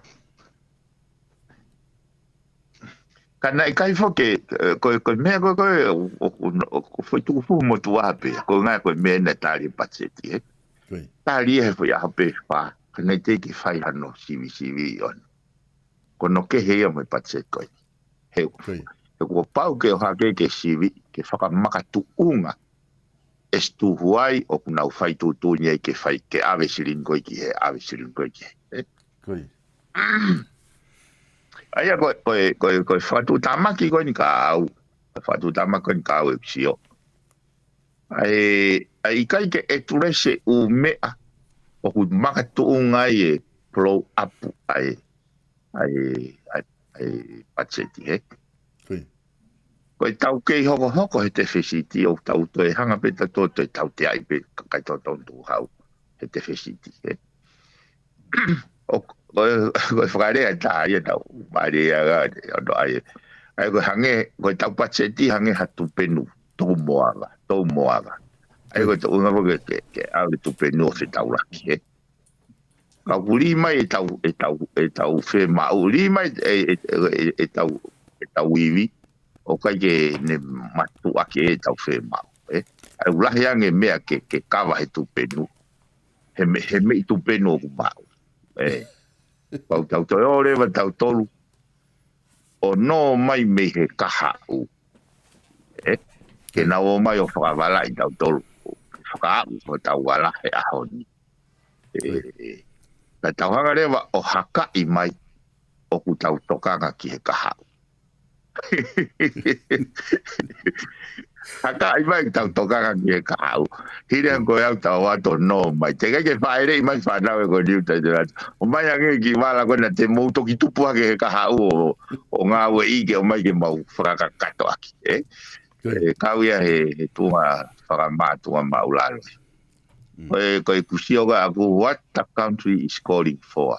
Ka naʻe ʻikai foki, ē, ko, ko e meʻa ko, ko, ʻo, ʻo, ʻo, ʻo foʻi tukufuhu motuʻa pē, ko e ngaahi ko e meʻa naʻe tali patiseti, ē? Ko ia. Tali he foʻi ʻaho pē fā, ka naʻe teʻeki fai hano sivisiviʻi ʻona. Ko hono kehe ia mo e patiseti ko ē. He, ko ia. He kuo pau ke ʻohake ke sivi, ke fakamakatuʻunga ʻe siʻi tuhu ai ʻoku nau fai tuʻutuʻuni ai ke fai, ke ʻave silini ko ē ki hē, ʻave silini ko ē ki hē. Ē? Ko ia. ʻA ia ko e, ko e, ko e, ko e fakatuʻutāmaki ko eni ka au, fakatuʻutāmaki ko eni ka au ʻeku sio. ʻA e, ʻa e ʻikai ke ʻetulesi e ʻū meʻa ʻoku makatuʻunga ai e blow up ʻa e, ʻa e, ʻa e, ʻa e patiseti, ē? Ko ia. Ko e tau kei hokohoko he tefisiti ʻoku tau toe hanga pē tautolu ʻo toe tauteaʻi pē kakai totonu tuʻu hau he tefisiti, ē? ʻO, ko e, ko e fakalea ʻe taha ia tau, mālie ia ka, ʻo no ai. ʻA ia ko e hangē, ko e tau patiseti hangē ha tupenu, tau moava, tau moava. ʻA ia ko e tau ʻuhinga ko ē ke, ke, ke ʻave tupenu ʻo fetaulaki, ē? Ka ʻoku lī mai e tau, e tau, e tau fēmaʻu, lī mai e, e, e, e tau, e tau ivi, ʻoku ʻikai ke ne matuʻaki e tau fēmaʻu, ē? ʻA ia ʻoku lahi ange meʻa ke, ke kava he tupenu, he me-, he meʻi tupenu ʻoku maʻu, ē? Pau tau toe ō leva tautolu, ʻo nō mai mei he kahaʻu, ē? Ke nau ō mai ʻo fakavalaʻi tautolu, fakaaʻu ko tau vala he ʻaho ni. Ē, ē. Ka tau hanga leva ʻo hakaʻi mai ʻoku tau tokanga ki he kahaʻu. Hakaʻi mai tau tokanga ki he kahaʻu. Hili ange ko e au tau ato nō mai. Teʻeki ke fāʻeleʻi mai fānau ē ko niu tai te atu. ʻOmai ange ki vala ko ena te mou toki tupu hake he kahaʻu ʻo, ʻo ngāueʻi ke ʻomai ke mau fakakakato ʻaki, ē? Ko ia. E kau ia he, he tuʻunga fakamātuʻa māʻulalo. Ko e, ko e kusi ʻoku ʻaku, what the country is calling for.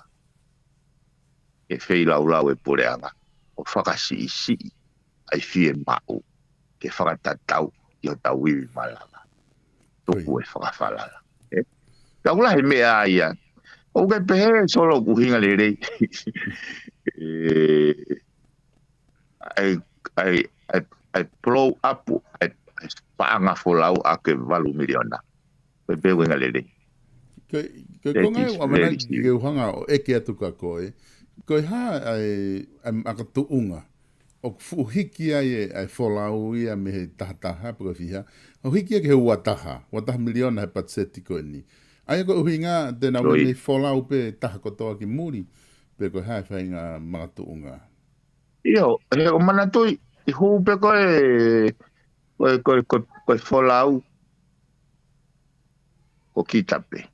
Ke feilaulau e puleʻanga ʻo fakasiʻisiʻi ʻa e fiemaʻu ke fakatatau ki hotau ivi malanga. Tuku e fakafalala. Ka ʻoku lahi e meʻa ia. ʻOku ke pehē Solo ʻoku ʻuhinga lelei ʻa e, ʻa e, ʻa e blow up ʻa e paʻanga folau ʻa e valu miliona. Ko e pehē ʻuhinga lelei. Ko e, ko e konga ʻoku ʻamanaki ke u hanga ʻo ʻeke atu kia koe. Ko e hā ʻa e, ʻa e makatuʻunga ʻoku fuʻu hiki ai e, ʻa e folau ia mei he taha taha pe ko e fiha. ʻOku hiki ia ki he ua taha, ua taha miliona he patiseti ko eni. ʻA ia ko e ʻuhinga te nau mei folau pē taha kotoa ki muli, pe ko e hā e faʻahinga makatuʻunga. ʻIo, he ʻoku manatuʻi, ʻi hū pē ko e, ko e, ko e, ko e, ko e folau, ko kita pē.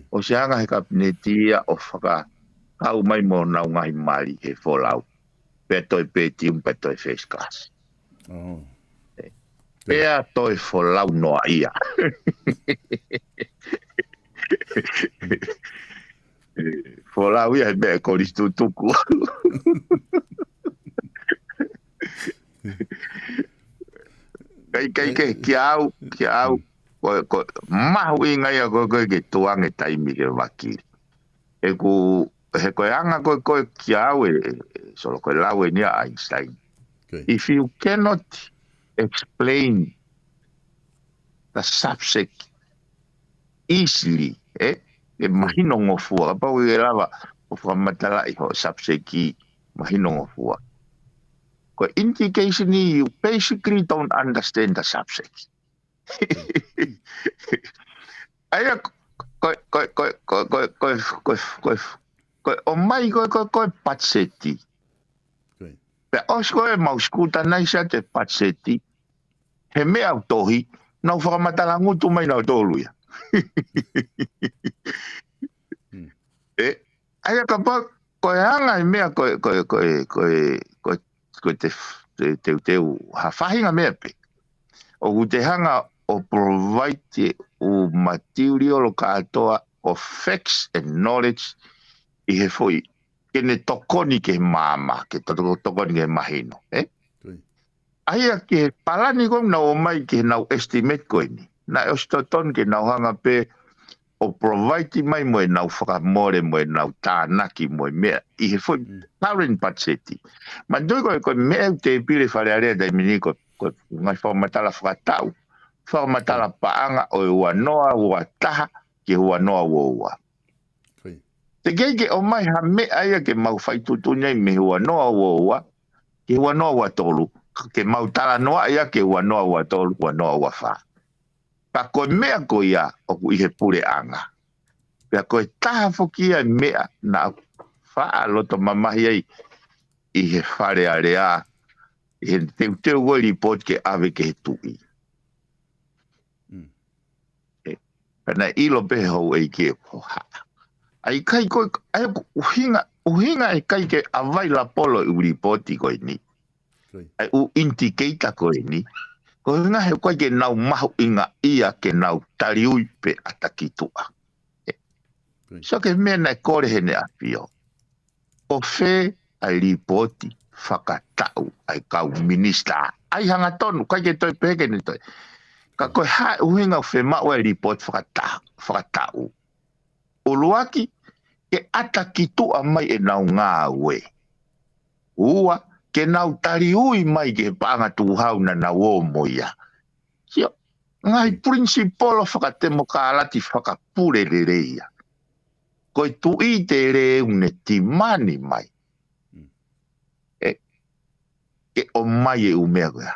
ʻOsi hanga he kapineti ia ʻo fakakau mai mo honau ngaahi mali he folau. Pea toe per diem, pea toe first class. Pea toe folau noa ia. Folau ia he meʻa ʻe kolisi tutuku. Kai, kai ke, kia au, kia au. Ko, ko, mahuʻinga ia ko, ko e ke tuʻu ange taimi ke vakili. ʻOku, he ko e anga ko, ko kia au e, e, Solo ko e lau eni ʻa Einstein. If you cannot explain the subject easily, ē, ʻe mahino ngofua, kapau ʻe lava ʻo fakamatalaʻi ho subject ʻi mahino ngofua. Ko e indication ʻi, you basically don't understand the subject. ʻA ia, ko, ko, ko e ʻomai ko, ko, ko e patiseti. Pea ʻosi ko e mau scrutinize atu e patiseti, he meʻa ʻoku tohi, nau fakamatala ngutu mai nautolu ia. ʻE, ʻa ia kapau, ko e anga e meʻa ko e, ko e, ko e, ko e, ko e, ko e te, te, teuteu, ha faʻahinga meʻa pē. ʻOku te hanga ʻo provide ʻū material kātoa ʻo facts and knowledge ʻi he foʻi ke ne tokoni ki he maama, ke to-, to-, tokoni ki he mahino, ē? ʻA ia ki he palani ko ē naʻa nau ʻomai ki heʻenau estimate ko eni. Naʻe ʻosi totonu ke nau hanga pē ʻo provide mai mo ʻenau fakamole mo ʻenau tānaki mo e meʻa ʻi he foʻi current budget. Manatuʻi ko e, ko e meʻa ʻoku tēpile Fale Alea taimi ni ko, ko e ngaahi fakamatala fakataʻu, fakamatala paʻanga ʻo e ua noa ua taha ki he ua noa ua ua. Te kei ke ʻomai ha meʻa ia ke mau fai tuʻutuʻuni ai mei he ua noa ua ua ki he ua noa ua tolu, ke mau talanoa ia ki he ua noa ua tolu, ua noa ua fā. Ka ko e meʻa ko ia ʻoku ʻi he puleʻanga. Pea ko e taha foki ia e meʻa naʻa faʻa loto mamahi ai ʻi he Fale Alea, ʻi he teuteu ko e lipooti ke ʻave ki he tuʻi. ʻE, pea naʻe ʻilo pē houʻeiki ʻe ko e hā. ʻA ia ʻikai ko e, ʻa ia ko e ʻuhinga, ʻuhinga ʻe ʻikai ke ʻavailable ʻi he lipooti ko eni. ʻA ia ʻū indicator ko eni. Ko e ʻuhinga he ʻoku ʻikai ke nau mahuʻingaʻia ke nau taliui pe ʻata ki tuʻa. ʻE. So ko e meʻa naʻe kole heʻene ʻafio. Ko fē ʻa e lipooti fakataʻu ʻa e kau minisitā. ʻA ia hangatonu, ʻikai ke toe pehē ke ne toe. Ka ko e hā e ʻuhinga ʻoku fiemaʻu e lipooti fakata-, fakataʻu. ʻUluaki, ke ʻata ki tuʻa mai ʻenau ngāue. Ua, ke nau taliui mai ki he paʻanga tukuhau naʻa nau ō mo ia. Sio, ngaahi principle fakatemokalati fakapule lelei ia. Ko e tuʻi te leu ne timani mai. ʻE, ke ʻomai e ʻū meʻa ko ia.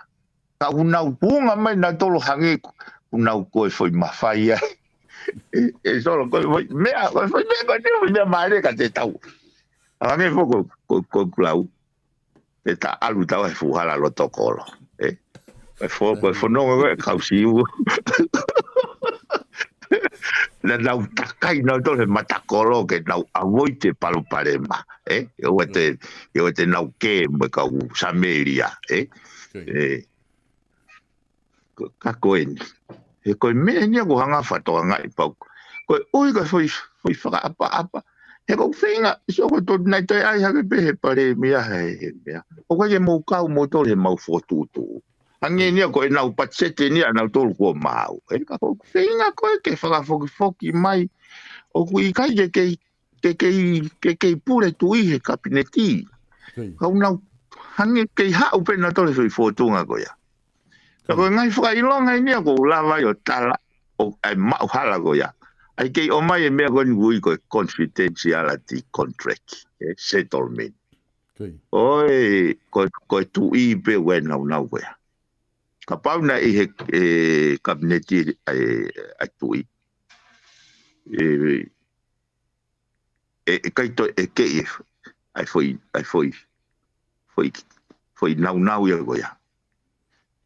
Ka ʻoku nau tuʻunga mai nautolu hangē ʻoku nau ko e foʻi mafai ai. ʻE, ʻe Solo ko e foʻi meʻa, ko e foʻi meʻa, ko e foʻi meʻa mālie ka te tau. Hangē foʻi ko, ko, ko kulau. Te ta ʻalu tau he fuʻu hala loto kolo. ʻE. Ko e fo-, ko e fononga ko e kau Siu. Naʻa nau takai nautolu he matakolo ke nau avoid e palopalema. ʻE. ʻOua te, ʻoua te nau kē mo e kau Samēlia. ʻE. ʻE. ka ko eni. He ko e meʻa eni ia ʻoku hanga fakatokangaʻi pau. Ko e ʻuhi ko e foʻi, foʻi fakaʻapaʻapa. He ʻoku ou feinga, so ko e tō nai toe ʻai hake pē he palēmia he, he meʻa. ʻOku ʻikai ke mou kau moutolu he mau fokotuʻutuʻu. Hangē eni ia ko ʻenau patiseti eni ia ʻanautolu kuo maau. He ka ʻoku ou feinga ko ē ke fakafokifoki mai. ʻOku ʻikai ke kei, ke kei, ke kei pule tuʻi he kapineti. Kei. Kau nau hangē kei haʻu pē nautolu he foʻi fōtunga ko ia. Ka ko e ngaahi fakaʻilonga eni ia ʻoku ou lava ai ʻo tala ʻo ʻai maʻu hala ko ia. ʻAi kei ʻomai e meʻa ko eni ʻoku ui ko e confidentiality contract, e settlement. Kei. ʻOi, ko, ko e tuʻi pē ʻoku ʻi ai e naunau ko ia. Kapau naʻe ʻi he, e, kapineti e, e tuʻi. E, e, e kai to, e ke, e, ʻai foʻi, ʻai foʻi, foʻi, foʻi naunau ia ko ia.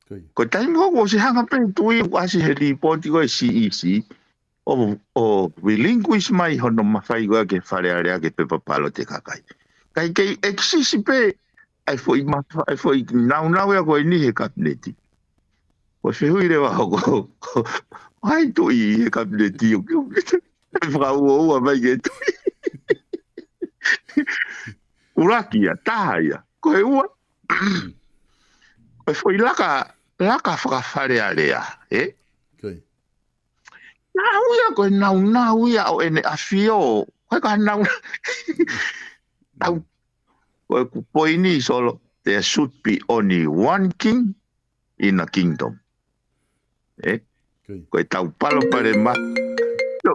Kei. Ko e taimi ko ē ʻoku ʻosi hanga pē tuʻi ʻoku ʻasi he lipooti ko e C E C, ʻo, ʻo relinquish mai hono mafai ko ē ke Fale Alea ke pepa palote kakai. Kai kei exist pē, ʻai foʻi mafa, ʻai foʻi naunau ia ko eni he kapineti. Ko e fehuʻi leva hoko, ʻai tuʻi he kapineti ʻoku, ʻoku, ʻai fakauoua mai ke tuʻi. ʻUluaki ia, taha ia. Ko e ua, ko e foʻi laka, laka faka-Fale Alea, e? Kei. Naʻa ia ko e naunau ia ʻo ʻEne ʻAfio, ko e ka nau, au, ko e ku poini solo, there should be only one king in a kingdom. E? Kei. Ko e tau palopalema. So,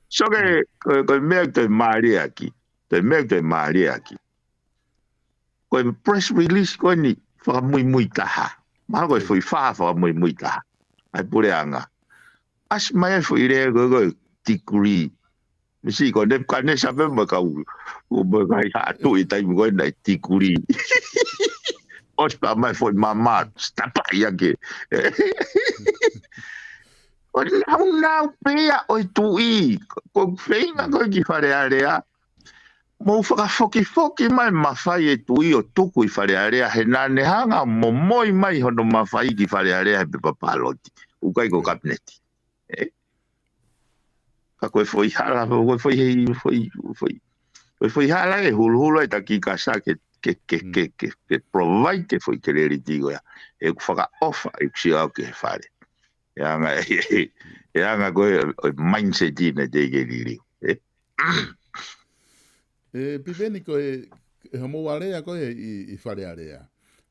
so ke, ko, ko e meʻa ʻoku toe mālie ʻaki. Ko e meʻa ʻoku toe mālie ʻaki. Ko e press release ko eni fakamuimui taha. Mahalo ko e foʻi fā fakamuimui taha. ʻAi puleʻanga. ʻAsi mai ai foʻi lea ko e, ko e decree. Misi ko Nepukanesa pē mo e kau, mo e kai haʻatu ʻi taimi ko ē naʻe decree. ʻOsi pē mai foʻi mama, stapa ia ke. ʻO naunau pē ia ʻo e tuʻi, ko e feinga ko ē ki Fale Alea. Mou fakafokifoki mai mafai e tuʻi ʻo tuku ʻi Fale Alea he naʻa ne hanga momoi mai hono mafai ki Fale Alea he pepa paloti. ʻOku ʻikai ko e kapineti. E? Ka ko e foʻi hala, ko e foʻi hei, foʻi, foʻi. Ko e foʻi hala e huluhulu ai taki kasa ke, ke, ke, ke, ke, ke provide e foʻi keleliti ko ia. ʻOku fakaʻofa, ʻoku sio au ki he fale. E anga, e anga ko e, e mindset ʻi he te ke liliu. E? E, Piveni ko e, e hoʻomou alea ko e ʻi, ʻi Fale Alea.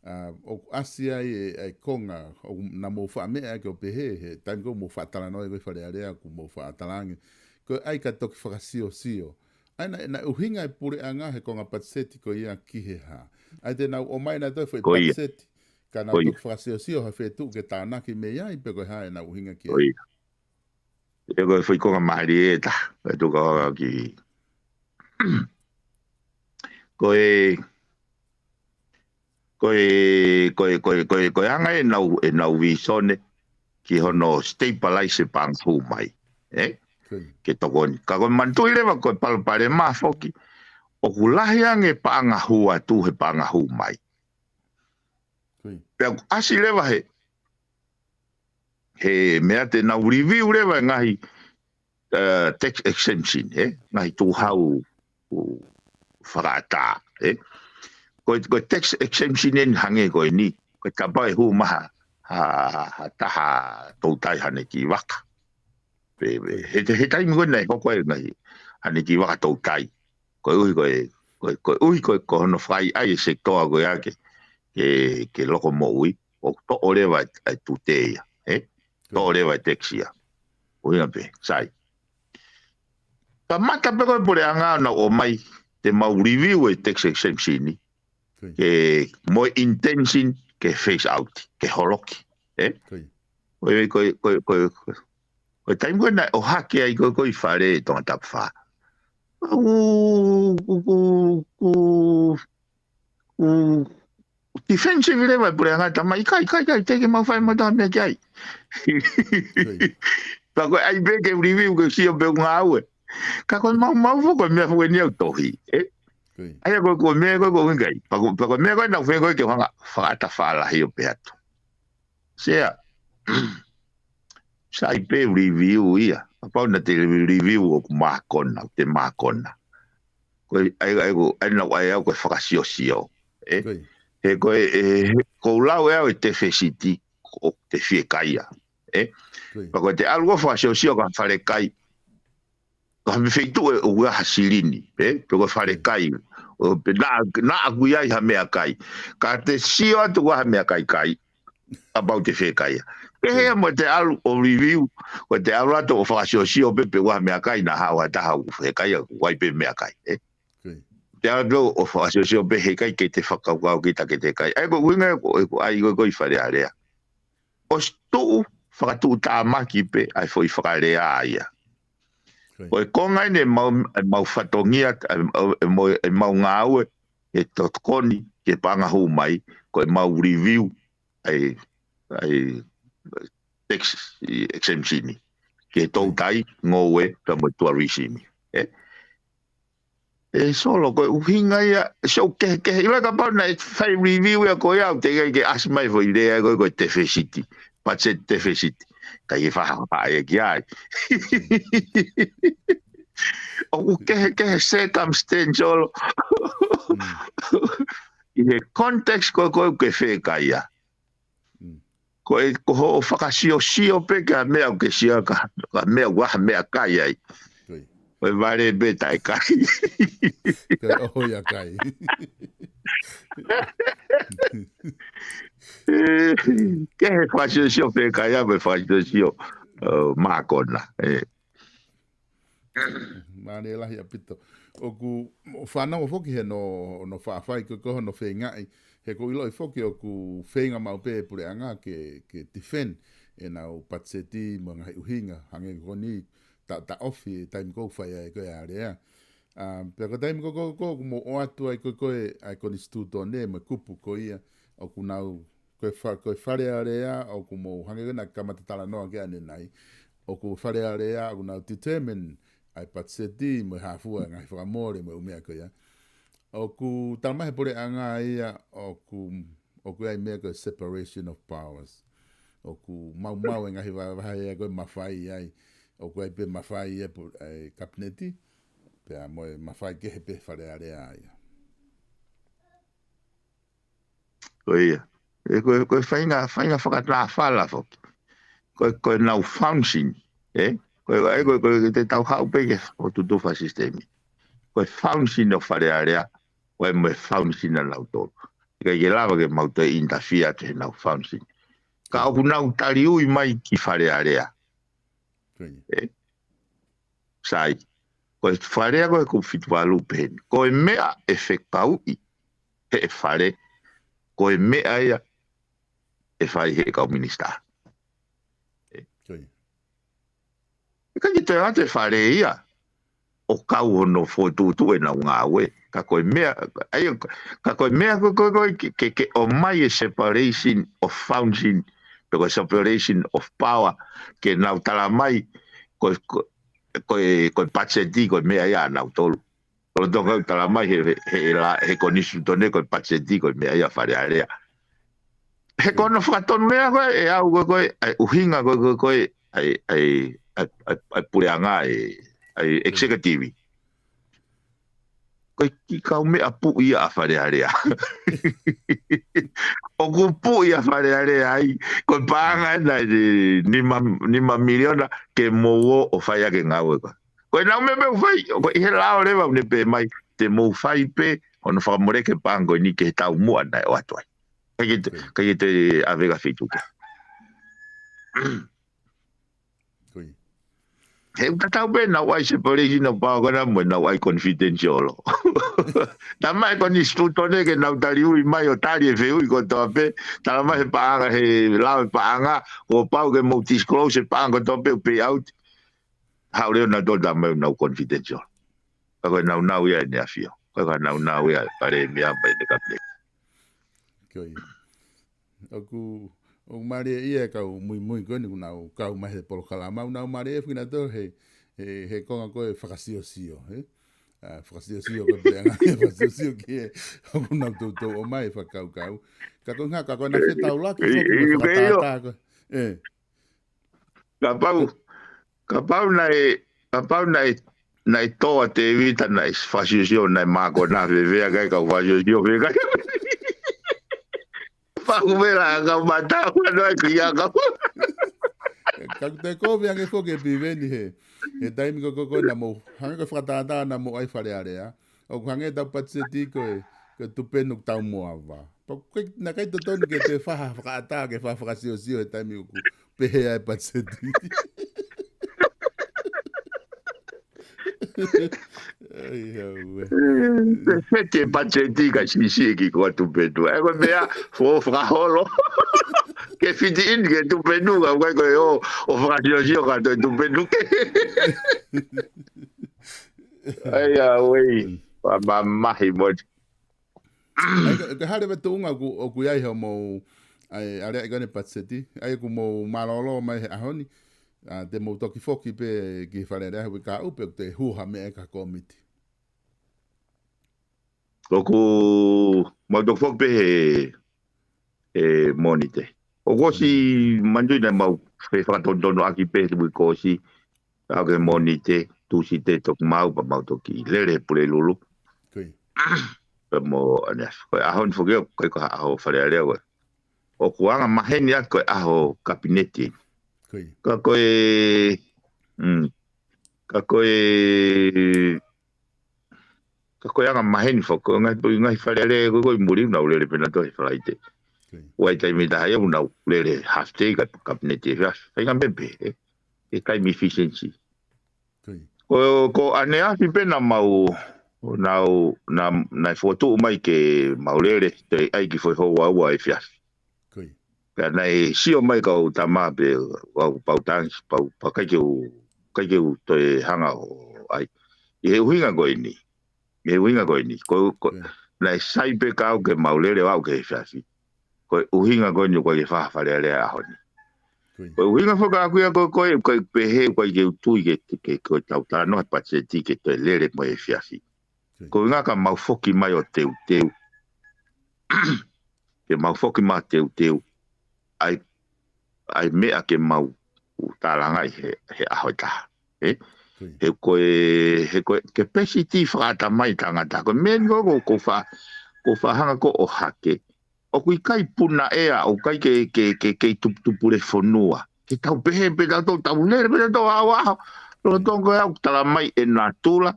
A, ʻoku ʻasi ai e, e konga, ʻoku na mou faʻa meʻa ke o pehē, he taimi ko ē mou faʻa talanoa ko e Fale Alea, ʻoku mou faʻa talaange. Ko e ʻai ka toki fakasiosio. ʻAi naʻe, naʻe ʻuhinga e puleʻanga he konga patiseti ko ia ki he hā. ʻAi te nau ʻomai nautolu foʻi patiseti. Ka nau toki fakasiosio ha fetuʻu ke tānaki mei ai pe ko e hā ʻenau ʻuhinga ki ai. Ko ia. E ko e foʻi konga mālie ʻe taha, e tuka ʻaki. Ko e, ko e, ko e, ko e, ko e, ko e anga ʻenau, ʻenau visone ki hono stabilize e paʻanga hū mai. E? Kei. Ke tokoni. Ka ko e manatuʻi leva ko e palopalema foki. ʻOku lahi ange paʻanga hū atu he paʻanga hū mai. Kei. Pea ʻoku ʻasi leva he, he meʻa te nau review leva e ngaahi, uh, tax exemption, e? Ngaahi tuʻuhau, ʻū, fakaʻatā, e? Ko e, ko e tax exemption eni hangē ko eni, ko e kapau ʻe hū mai ha, ha, ha taha toutai haʻane kiʻi vaka. Pe, pe, he, he taimi ko ē naʻe hoko ai e ngaahi, haʻane kiʻi vaka toutai. Koeʻuhi ko e, ko e, koeʻuhi ko e, ko hono fakaʻaiʻai e sekitoa ko ia ke, ke, ke loko moʻui, ʻoku toʻo leva e, e tute ia, e? Toʻo leva e tax ia. ʻUhinga pē, sai. Kamata pē ko e puleʻanga ʻo nau ʻomai, te mau review e tax exemption ni. Kei. Ke mo e intention, ke phase out, ke holoki, e? Kei. Ko e, ko e, ko e, ko e, ko e taimi ko ē naʻe ʻohake ai ko e, ko e Fale ʻi Tongatapu fā. ʻOku, ʻoku, ʻoku, ʻoku defensive leva e puleʻanga, tala mai ʻikai, ʻikai, ʻikai, teʻeki ke mau fai mo ha meʻa ki ai. Kei. Pea ko e ʻai pē ke review ke sio pe ʻoku ngāue. Ka ko e maumau foki ko e meʻa foki eni ʻoku tohi, e? Kei. ʻAi ko e, ko e meʻa ko e, ko e ʻikai. Pea ko, pea ko e meʻa ko ē naʻa ku feinga ko ē ke u hanga fakaʻatā fālahi ʻo pehē atu. Sea, Sai pē review ia. Kapau naʻa te review ʻoku mākona, te mākona. Ko e, ai, ai, ko, ai, nau, ai, au ko e fakasiosio. E? Ko e. He ko e, e, he, ko lau e au e tefesiti, ko te fiekaia. E? Ko e. Pea ko e te ʻalu ʻo fakasiosio ka falekai. Ka me feitu e ua ha silini, e? Pe ko e falekai. ʻO pe na, na aku i ai ha meʻakai. Ka te sio atu ua ha meʻakai kai. Kapau te fiekaia. Ke hea mo te ʻalu ʻo review, ko te ʻalu atu ʻo fakasiosio pē pe ua ha meʻakai na ha ua taha ʻoku fiekaia, ʻoku ʻi ai pē meʻakai, e? Ko e. Te ʻalu ʻo fakasiosio pē heʻikai ke te fakakaukau kita ke te kai. Ai ko e ʻuhinga ko e, ko ai ko e, ko e Fale Alea. ʻOsi tuʻu, fakatuʻutāmaki pē, ai foʻi fakalea ia. Ko e. Ko e konga eni e mau, e mau fatongia, e, e mau, e mau ngāue, e tokoni, ke paʻanga hū mai, ko e mau review, ai, ai, tax exemption. Ke toutai, ngoue, ka mo tuarisimi. E? E Solo, ko e ʻuhinga ia, so ke, ke, ila kapau naʻe fai review ia ko ia, te kai ke ʻasi mai foʻi lea ko e, ko e tefesiti, budget deficit. Kai ke faha, faha e ki ai. ʻOku ke, ke circumstantial. Mm. ʻI he context ko e, ko e ke fiekaia. Mm. Ko e, ko hoʻo fakasiosio pē ka meʻa ʻoku ke sio ka, ka meʻa ua ha meʻakai ai. Ko e. Ko e vale pē taʻe kai. Ko e ʻoho ia kai. Ke he fakasiosio pē kai a, mo e fakasiosio, ʻo, mākona. E. Mālie lahi ʻaupito. ʻOku, ʻo fanongo foki he no, no faʻafai ko, ko hono feingaʻi. He ʻoku ou ʻiloʻi foki ʻoku feinga maʻu pē puleʻanga ke, ke defend ʻenau patiseti mo e ngaahi ʻuhinga. Hangē ko eni ta, taʻofi e taimi ʻoku fai ai ko e alea. Um, pea ko e taimi ko, ko, ko, ʻoku mou ʻoatu ai ko, ko e, ai konisitūtone mo e kupu ko ia. ʻOku nau Ko e fa-, ko e Fale Alea, ʻoku mou hangē ko e naʻe kamata talanoa ki ai ʻanenai. ʻOku Fale Alea, ʻoku nau determine ai patiseti, mo e hafua e ngaahi fakamole, mo e ʻū meʻa ko ia. ʻOku tala mai he puleʻanga ia, ʻoku, ʻoku ai meʻa ko e separation of powers. ʻOku maumau e ngaahi va-, vahe ia ko e mafai ai. ʻOku ai pē mafai ia pu-, e kapineti, pea mo e mafai kehe pē Fale Alea ia. Ko ia. E ko e, ko e faʻahinga, faʻahinga fakatāfala foki. Ko e, ko e nau function, e? Ko e, ai, ko e, ko e te tau haʻu pē ke ʻo tutufa sisitemi. Ko e function ʻo Fale Alea, ko e mo e function ʻa nautolu. ʻIkai ke lava ke mau toe interfere atu he nau function. Ka ʻoku nau taliui mai ki Fale Alea. Ko ia. E? Sai. Ko e Fale Alea ko e kupu fitu valu peheni. Ko e meʻa ʻe fekauʻi he ʻe fale, ko e meʻa ia ʻe fai he kau minisitā. Ko ia. ʻIkai ke toe ʻatu e fale ia ʻo kau hono fokotuʻutuʻu ʻenau ngāue. Ka ko e meʻa, ai, ka ko e meʻa ko, ko, ko, ke, ke, ke ʻomai e separation of function, pe ko e separation of power, ke nau tala mai, ko, ko, ko e, ko e patiseti, ko e meʻa ia ʻa nautolu. Ko e tokau tala mai he, he, he la, he konisitūtone ko e patiseti ko e meʻa ia Fale Alea. He ko hono fakatonulea ko e, ʻe au ko e, ko e, ai ʻuhinga ko e, ko e, ko e, ai, ai, ai, ai, ai puleʻanga e, ai executive. Ko e kiʻi kau meʻa puʻi ia ʻa Fale Alea. ʻOku puʻi ʻa Fale Alea ai, ko e paʻanga ena e nima, nima miliona ke mou ō ʻo fai ʻaki e ngāue ko ē. Ko e nau meʻa pē ʻoku fai, ko e ʻi he lao leva ʻoku ne pehē mai, te mou fai pē, hono fakamoleki e paʻanga ko eni ki he taumuʻa naʻe ʻoatu ai. ʻIkai ke te, ʻikai ke te ʻave ka feituʻu kehe. Ko ia. He ʻoku tatau pē naʻa ʻoku ʻi ai separation of power ko ena mo e naʻa ʻoku ʻi ai confidential. Tala mai e konisitūtone ke nau taliui mai ʻo tali e fehuʻi kotoa pē, tala mai he paʻanga, he lao e paʻanga, kuo pau ke mou disclose e paʻanga kotoa pē ʻoku pay out. Haʻu leva nautolu tala mai ʻoku nau confidential. Ka ko e naunau ia ʻEne ʻAfio. Ka ko e naunau ia ʻa e palēmia mo ʻene kapineti. Ko ia. ʻOku, ʻoku mālie ia e kau muimui ko eni ʻoku nau kau mai he polokalama, ʻoku nau mālie foki nautolu he, he, he konga ko e fakasiosio, he? ʻA, fakasiosio ko e puleʻanga, fakasiosio ki he, ʻoku nau toutou ʻomai e fakakaukau. Ka ko e ʻuhinga, ka ko e naʻe fetaulaki foki mo e fakatātā ko e. ʻE. Kapau, kapau naʻe, kapau naʻe, naʻe toa Tēvita naʻe fakasiosio naʻe mākona fēfē ʻa e kau fakasiosio fēfē. Pau mela kau mata, ua noa ki a kau. Ka te kovi ange foki e Piveni he. He taimi ko ko ko na mo. Hanga ko fakatātā na mo ai Fale Alea. ʻOku hangē tau patiseti ko e, ko e tupenu tau mo ava. Pau ke, na kai totonu ke te faha fakaʻatā ke faha fakasiosio he taimi ʻoku pehē ai patiseti. Ai, hau e. Pe, pe te patiseti ka sisi ki ko tupenu. E ko mea, fo fakaholo. Ke fiti in ke tupenu, ka kai ko e o, o fakasiosio ka to tupenu ke. Ai, a, wei. Pa, pa, mahi mo. Ai, ka, ka hale ve tuʻunga ku, ʻoku ʻi ai ho mou, ai, ale ai kane patiseti, ai ku mou mālōlō mai he ʻaho ni, a, te mou toki foki pē ki Fale Alea he uike kahaʻu pe te huha meʻa e ka komiti. ʻOku, mau toki foki pē he, he Mōnite. ʻOku ʻosi manui naʻa mau fe fakatonutonu ʻaki pē he uike kuo ʻosi, ʻa ke Mōnite, Tūsite toki mau, pa mau toki lele he Pulelulu. Ko ia. Pea mo, ʻaneafi, ko e ʻaho ni foki ʻoku ʻikai ko ha ʻaho Fale Alea ko ē. ʻOku anga maheni ʻaki ko e ʻaho kapineti. Ko ia. Ka ko e, mm, ka ko e, ka ko e anga maheni foki, ko e ngaahi, ngaahi Fale Alea ko ē ko ē ʻi muli naʻa nau lele pē nautolu he Falaite. Ko ia. ʻOku ʻi ai e taimi ʻe taha ia ʻoku nau lele half day ka kapineti he efiafi. Fai ngā mepe, ē. He taimi efficiency. Ko ia. Ko, ko ʻaneafi pē naʻa mau, naʻa, naʻa, naʻe fokotuʻu mai ke mau lele, toe ʻai ki he foʻi houa ua efiafi. Ko ia. Pea naʻe sio mai kau tama pe kau pau tangi, pau, pau ʻikai ke u, ʻikai ke u toe hanga ʻo ʻai. ʻI he ʻuhinga ko eni. ʻI he ʻuhinga ko eni. Ko, ko, Ko ia. naʻe sai pē kau ke mau lele ʻo aʻu ki he efiafi. Ko e ʻuhinga ko eni ʻoku ʻikai ke faha Fale Alea he ʻaho ni. Ko ia. Ko e ʻuhinga foki ʻaku ia ko, ko e, ko e pehē, ʻoku ʻikai ke u tui ke, ke, ke, ko e tau talanoa he patiseti ke toe lele mo e efiafi. Ko ia. Ko e ʻuhinga ka mau foki mai ʻo teuteu. Ke mau foki mai ʻo teuteu. ʻAi, ʻai meʻa ke mau u tālangaʻi he, he ʻaho ʻe taha. Ē? Ko ia. He ko e, he ko e, ke pesiti fakatamai tangata. Ko e meʻa ni ko, ko, ko fa, ko fa hanga ko ʻo hake. ʻOku ʻikai puna ʻea, ʻoku ʻikai ke, ke, ke, ke tuputupulefonua. Ke tau pehē, pē tau tau, tau lele, pē tau tau awa, awa. Lolotonga ko e ʻoku tala mai ʻe natula.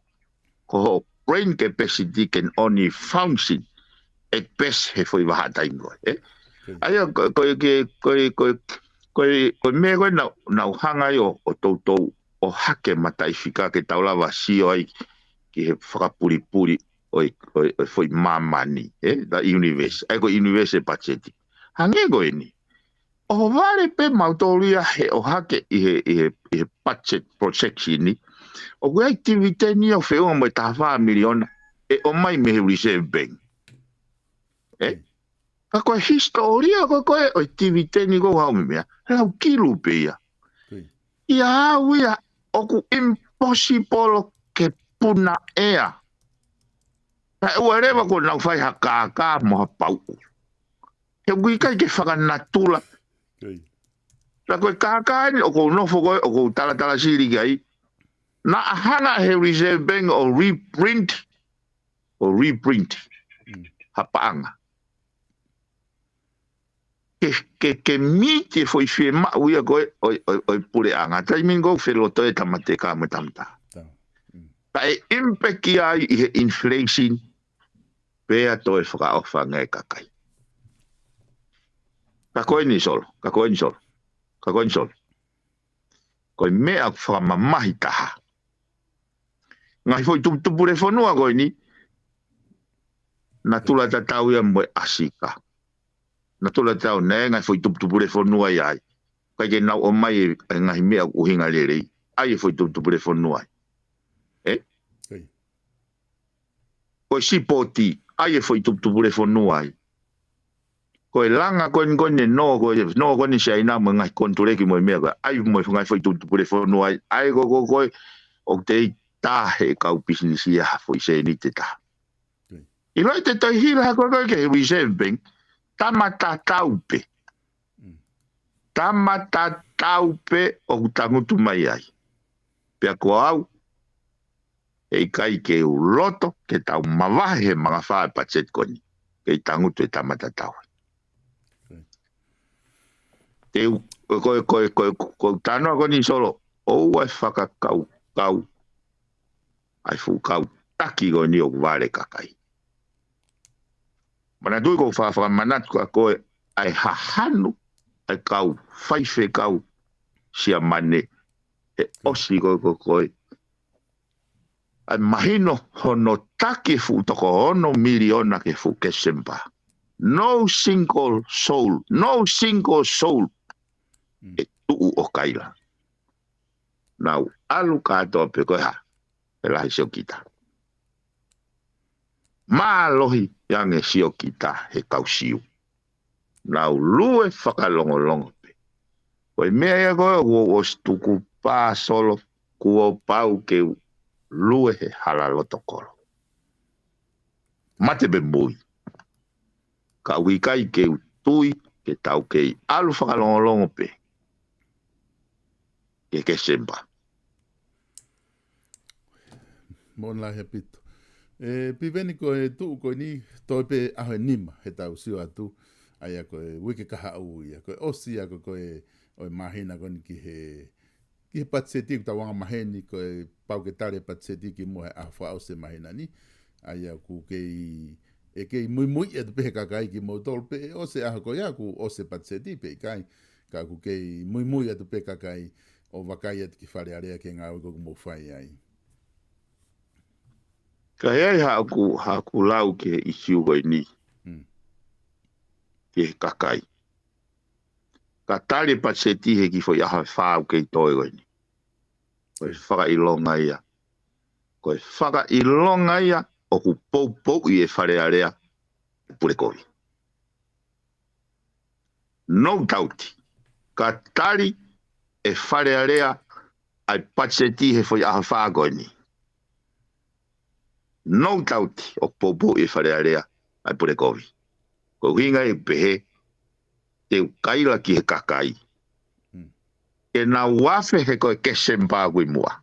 Ko hoʻo brain capacity can only function at best he foʻi vahaʻa taimi ko ē, ē? Ko ia. ʻA ia, ko, ko, ke, ko, ko, ko, ko e meʻa ko ē naʻa, naʻa ku hanga ai ʻo, ʻo toutou, ʻo hake mataʻifika ke tau lava sio ai ki he fakapulipuli ʻo e, ʻo e, ʻo e foʻi māmani, ē? The universe. ʻA ia ko e universe e patiseti. Hangē ko eni. ʻOhovale pē mautolu ia he ʻohake ʻi he, ʻi he, ʻi he budget projection ni. ʻOku ʻi ai e tiviteni ʻo feʻunga mo e taha fā miliona ʻe ʻomai mei he Reserve Bank. Ē? Ka ko e hisitōlia ko ē ko ē ʻo e tiviteni ko ē ʻoku hau mei meʻa, he lau kilu pē ia. Ko ia. ʻIa au ia ʻoku impossible ke puna ʻea. Kae ʻoua leva kuo nau fai ha kākā mo ha pauʻu. He ʻoku ʻikai ke fakanatula. Ko ia. Ka ko e kākā eni ʻoku ou nofo ko ē, ʻoku ou talatala sili ki ai. Naʻa hanga he Reserve Bank ʻo reprint, ʻo reprint. Mm. Ha paʻanga. Ke, ke, ke miti e foʻi fiemaʻu ia ko ē ʻo, ʻo, ʻo e puleʻanga. Taimi ni ʻoku feloto e tamatea mo e tamata. Tā. Mm. Ka e impact ia ai ʻi he inflation, pea toe fakaʻofa ange e kakai. Ka ko eni Solo, ka ko eni Solo, ka ko eni Solo. Ko e meʻa fakamamahi taha. Ngaahi foʻi tuputupulefonua ko eni, natula tatau ia mo e ʻAsika. Natula tatau, naʻe ngaahi foʻi tuputupulefonua ia ai. ʻIkai ke nau ʻomai e, e ngaahi meʻa ʻoku ʻuhinga lelei. ʻAi e foʻi tuputupulefonua ai. Ē? Ko ia. Ko e sipoti, ʻai e foʻi tuputupulefonua ai. Ko e langa ko eni ko eni nō, ko e nō ko eni Siaina mo e ngaahi konituleki mo e meʻa ko ē. ʻAi mo e ngaahi foʻi tuputupulefonua ai. ʻAi ko, ko, ko e, ʻoku te ʻi tahe kau pisinisi ia ha foʻi sēniti ʻe taha. Ko ia. ʻIlo ʻi te toe hila ko ē ko ē ki he Reserve Bank, tama tatau pē. Mm. tama tatau pē ʻoku tangutu mai ai. Pea ko au, ʻe ʻikai ke u loto ke tau mavahe he mangafā e patiseti ko eni. Kei tangutu e tama tatau. Te u, ko, ko, ko, ko, ko u talanoa ko eni Solo, ʻoua ʻe fakakaukau ʻa e fuʻu kau taki ko eni ʻoku vale kakai. Manatuʻi ko u fa-, fakamanatu kia koe ʻa e hahanu ʻa e kau faifekau Siamane he ʻosi ko, ko, ko e ʻa e mahino hono taki e fuʻu toko ono miliona ki he fuʻu Kesempa. No single soul, no single soul. Mm. ʻE tuʻu ʻo kaila. Nau ʻalu kātoa pē ko e hā, ʻe lahi siokita. Mālohi ange siokita he kau Siu. Nau lue fakalongolongo pē. Ko e meʻa ia ko ē ʻoku ou ʻosi tuku pā Solo, kuo pau ke u lue he hala loto kolo. Mate pē mui. Ka ʻoku ʻikai ke u tui ke tau kei ʻalu fakalongolongo pē ki he Kesempa. Moʻoni lahi ʻaupito. ʻE, Piveni, ko e tuʻu ko eni, toe pē ʻaho ʻe nima he tau sio atu, ʻa ia ko e uike kahaʻu ia, ko e ʻosi ia ko, ko e, ʻo e māhina ko eni ki he, ki he patiseti, ʻoku tau anga maheni ko e pau ke tali e patiseti kimuʻa he ʻaho fakaʻosi e māhina ni. ʻA ia ʻoku kei, ʻe kei muimui atu pē he kakai kimoutolu pe ʻe ʻosi e ʻaho ko ia kuo ʻosi e patiseti pe ʻikai. Ka ʻoku kei muimui atu pē kakai ʻo vakai atu ki Fale Alea ki he ngāue ko ē ʻoku mou fai ai. Ka ʻi ai haʻaku, haʻaku lau ki he ʻisiū ko eni. Mm. Ki he kakai. Ka tali e patiseti he kiʻi foʻi ʻaho ʻe fā ʻoku kei toe ko eni. Ko e fakaʻilonga ia. Ko e fakaʻilonga ia ʻoku poupouʻi e Fale Alea ʻe Pulekovi. No doubt. Ka tali e Fale Alea ʻa e patiseti he foʻi ʻaho fā ko eni. No doubt ʻoku poupouʻi e Fale Alea ʻa e Pulekovi. Ko e ʻuhinga ia ʻoku pehē, te u kaila ki he kakai. Hmm. Ke nau afe he ko e Kesempa ʻoku ʻi muʻa.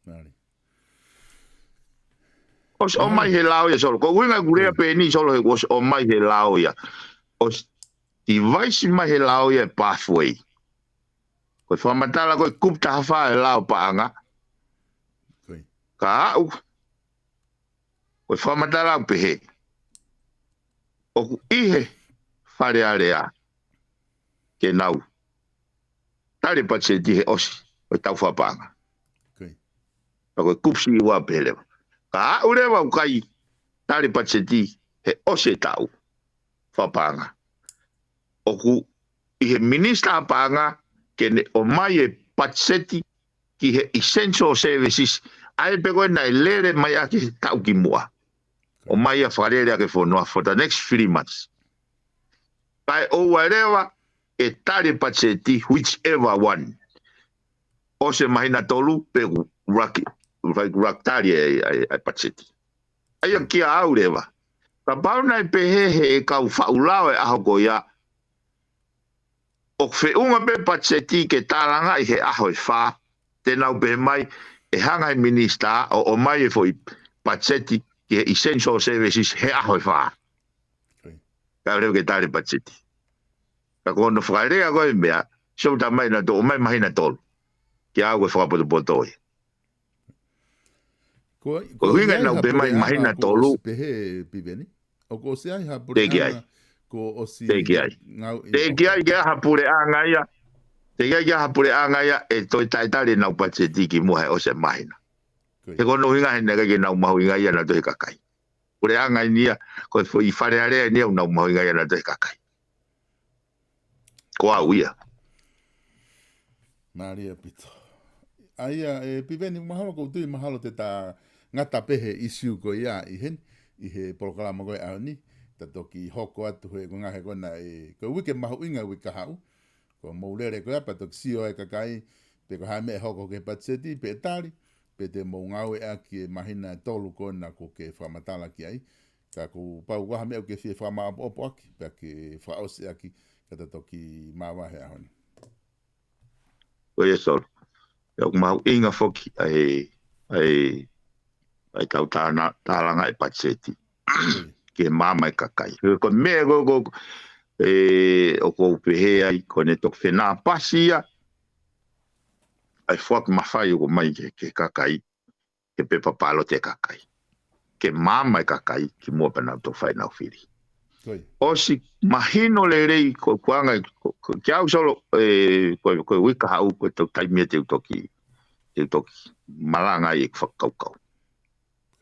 Mālie. ʻOsi ʻomai he lao ia Solo. Ko e ʻuhinga ʻeku lea pē eni Solo he ʻosi ʻomai he lao ia. ʻOsi tivaisi mai he lao ia e pathway. Ko e fakamatala ko e kupu taha fā e lao paʻanga. Ko ia. Ka aʻu, ko e fakamatala ʻoku pehē. ʻOku ʻi he Fale Alea ke nau tali e patiseti he ʻosi ʻo e taʻu fakapaʻanga. Ko ia. Ka ko e kupu siʻi ua pē leva. Ka aʻu leva ʻoku ʻikai tali e patiseti he ʻosi e taʻu fakapaʻanga. ʻOku ʻi he minisitā paʻanga ke ne ʻomai e patiseti ki he essential services, ʻa ia pē ko ē naʻe lele mai ʻaki he taʻu kimuʻa. ʻOmai ia fakalele ʻaki e fonua for the next three months. Kae ʻoua leva ʻe tali e patiseti, whichever one. ʻOsi e māhina tolu pe ʻoku laki, laki, laki tali e, e, e patiseti. ʻA ia kia au leva. Kapau naʻe pehē he ʻe kau faʻu lao e ʻaho ko ia, ʻoku feʻunga pē patiseti ke tālangaʻi he ʻaho ʻe fā, te nau pehē mai, ʻe hanga he minisitā ʻo ʻomai e foʻi patiseti ki he essential services he ʻaho ʻe fā. Ko ia. Kae ʻoua leva ke tali e patiseti. Ka ko hono fakalea ko e meʻa, sio atu mai naʻa tau ʻomai māhina tolu. Kia au ko e fakapotopoto ia. Ko, ko e ʻuhinga ia naʻa ku pehē mai māhina tolu. Teʻeki ai. Teʻeki ai. Teʻeki ai ke ʻi ai ha puleʻanga ia ʻe toe taʻetali ʻenau patiseti kimuʻa he ʻosi e māhina. Ko ia. He ko hono ʻuhinga he naʻe ʻikai ke nau mahuʻingaʻia nautolu he kakai. Puleʻanga eni ia, ko e foʻi Fale Alea eni ia ʻoku nau mahuʻingaʻia nautolu he kakai. Ko au ia. Mālie ʻaupito. ʻA ia, ʻe, Piveni, mahalo ʻoku ou tui mahalo te ta ngata pē he ʻisiū ko ia ʻi heni, ʻi he polokalama ko e ʻaho ni, ta toki hoko atu he ko e ngaahi ko ena ʻe, ko e uike mahuʻinga uike kahaʻu, ko e mou lele ko ia pea toki sio e kakai, pe ko e hā e meʻa ʻe hoko ki he patiseti, pe ʻe tali, pe te mou ngāueʻaki e māhina ʻe tolu ko ena ʻoku ke fakamatala ki ai, Ka kuo pau ko ha meʻa ʻoku ke fie fakamaʻopoʻopo ʻaki, pea ke fakaʻosi ʻaki, ka ta toki māvae he ʻaho ni. Ko ia Solo. ʻOku mahuʻinga foki ʻa e, ʻa e, ʻa e tau tāna-, tālanga e patiseti. Ke maama e kakai. Ko e meʻa ko, ko, ko, ē, ʻoku ou pehē ai, ko ʻene toki fenāpasi ia, ʻa e foaki mafai ʻoku ʻomai ki he, ki he kakai, ki he pepa pālote e kakai. Ke maama e kakai, kimuʻa pea nau toki fai ʻenau fili. Ko ia. ʻOsi mahino lelei ko e kuonga, ko, ko, kia au Solo, ē, ko, ko e uike kahaʻu, ko e tau taimi ia te u toki, te u toki malanga ai e fakakaukau.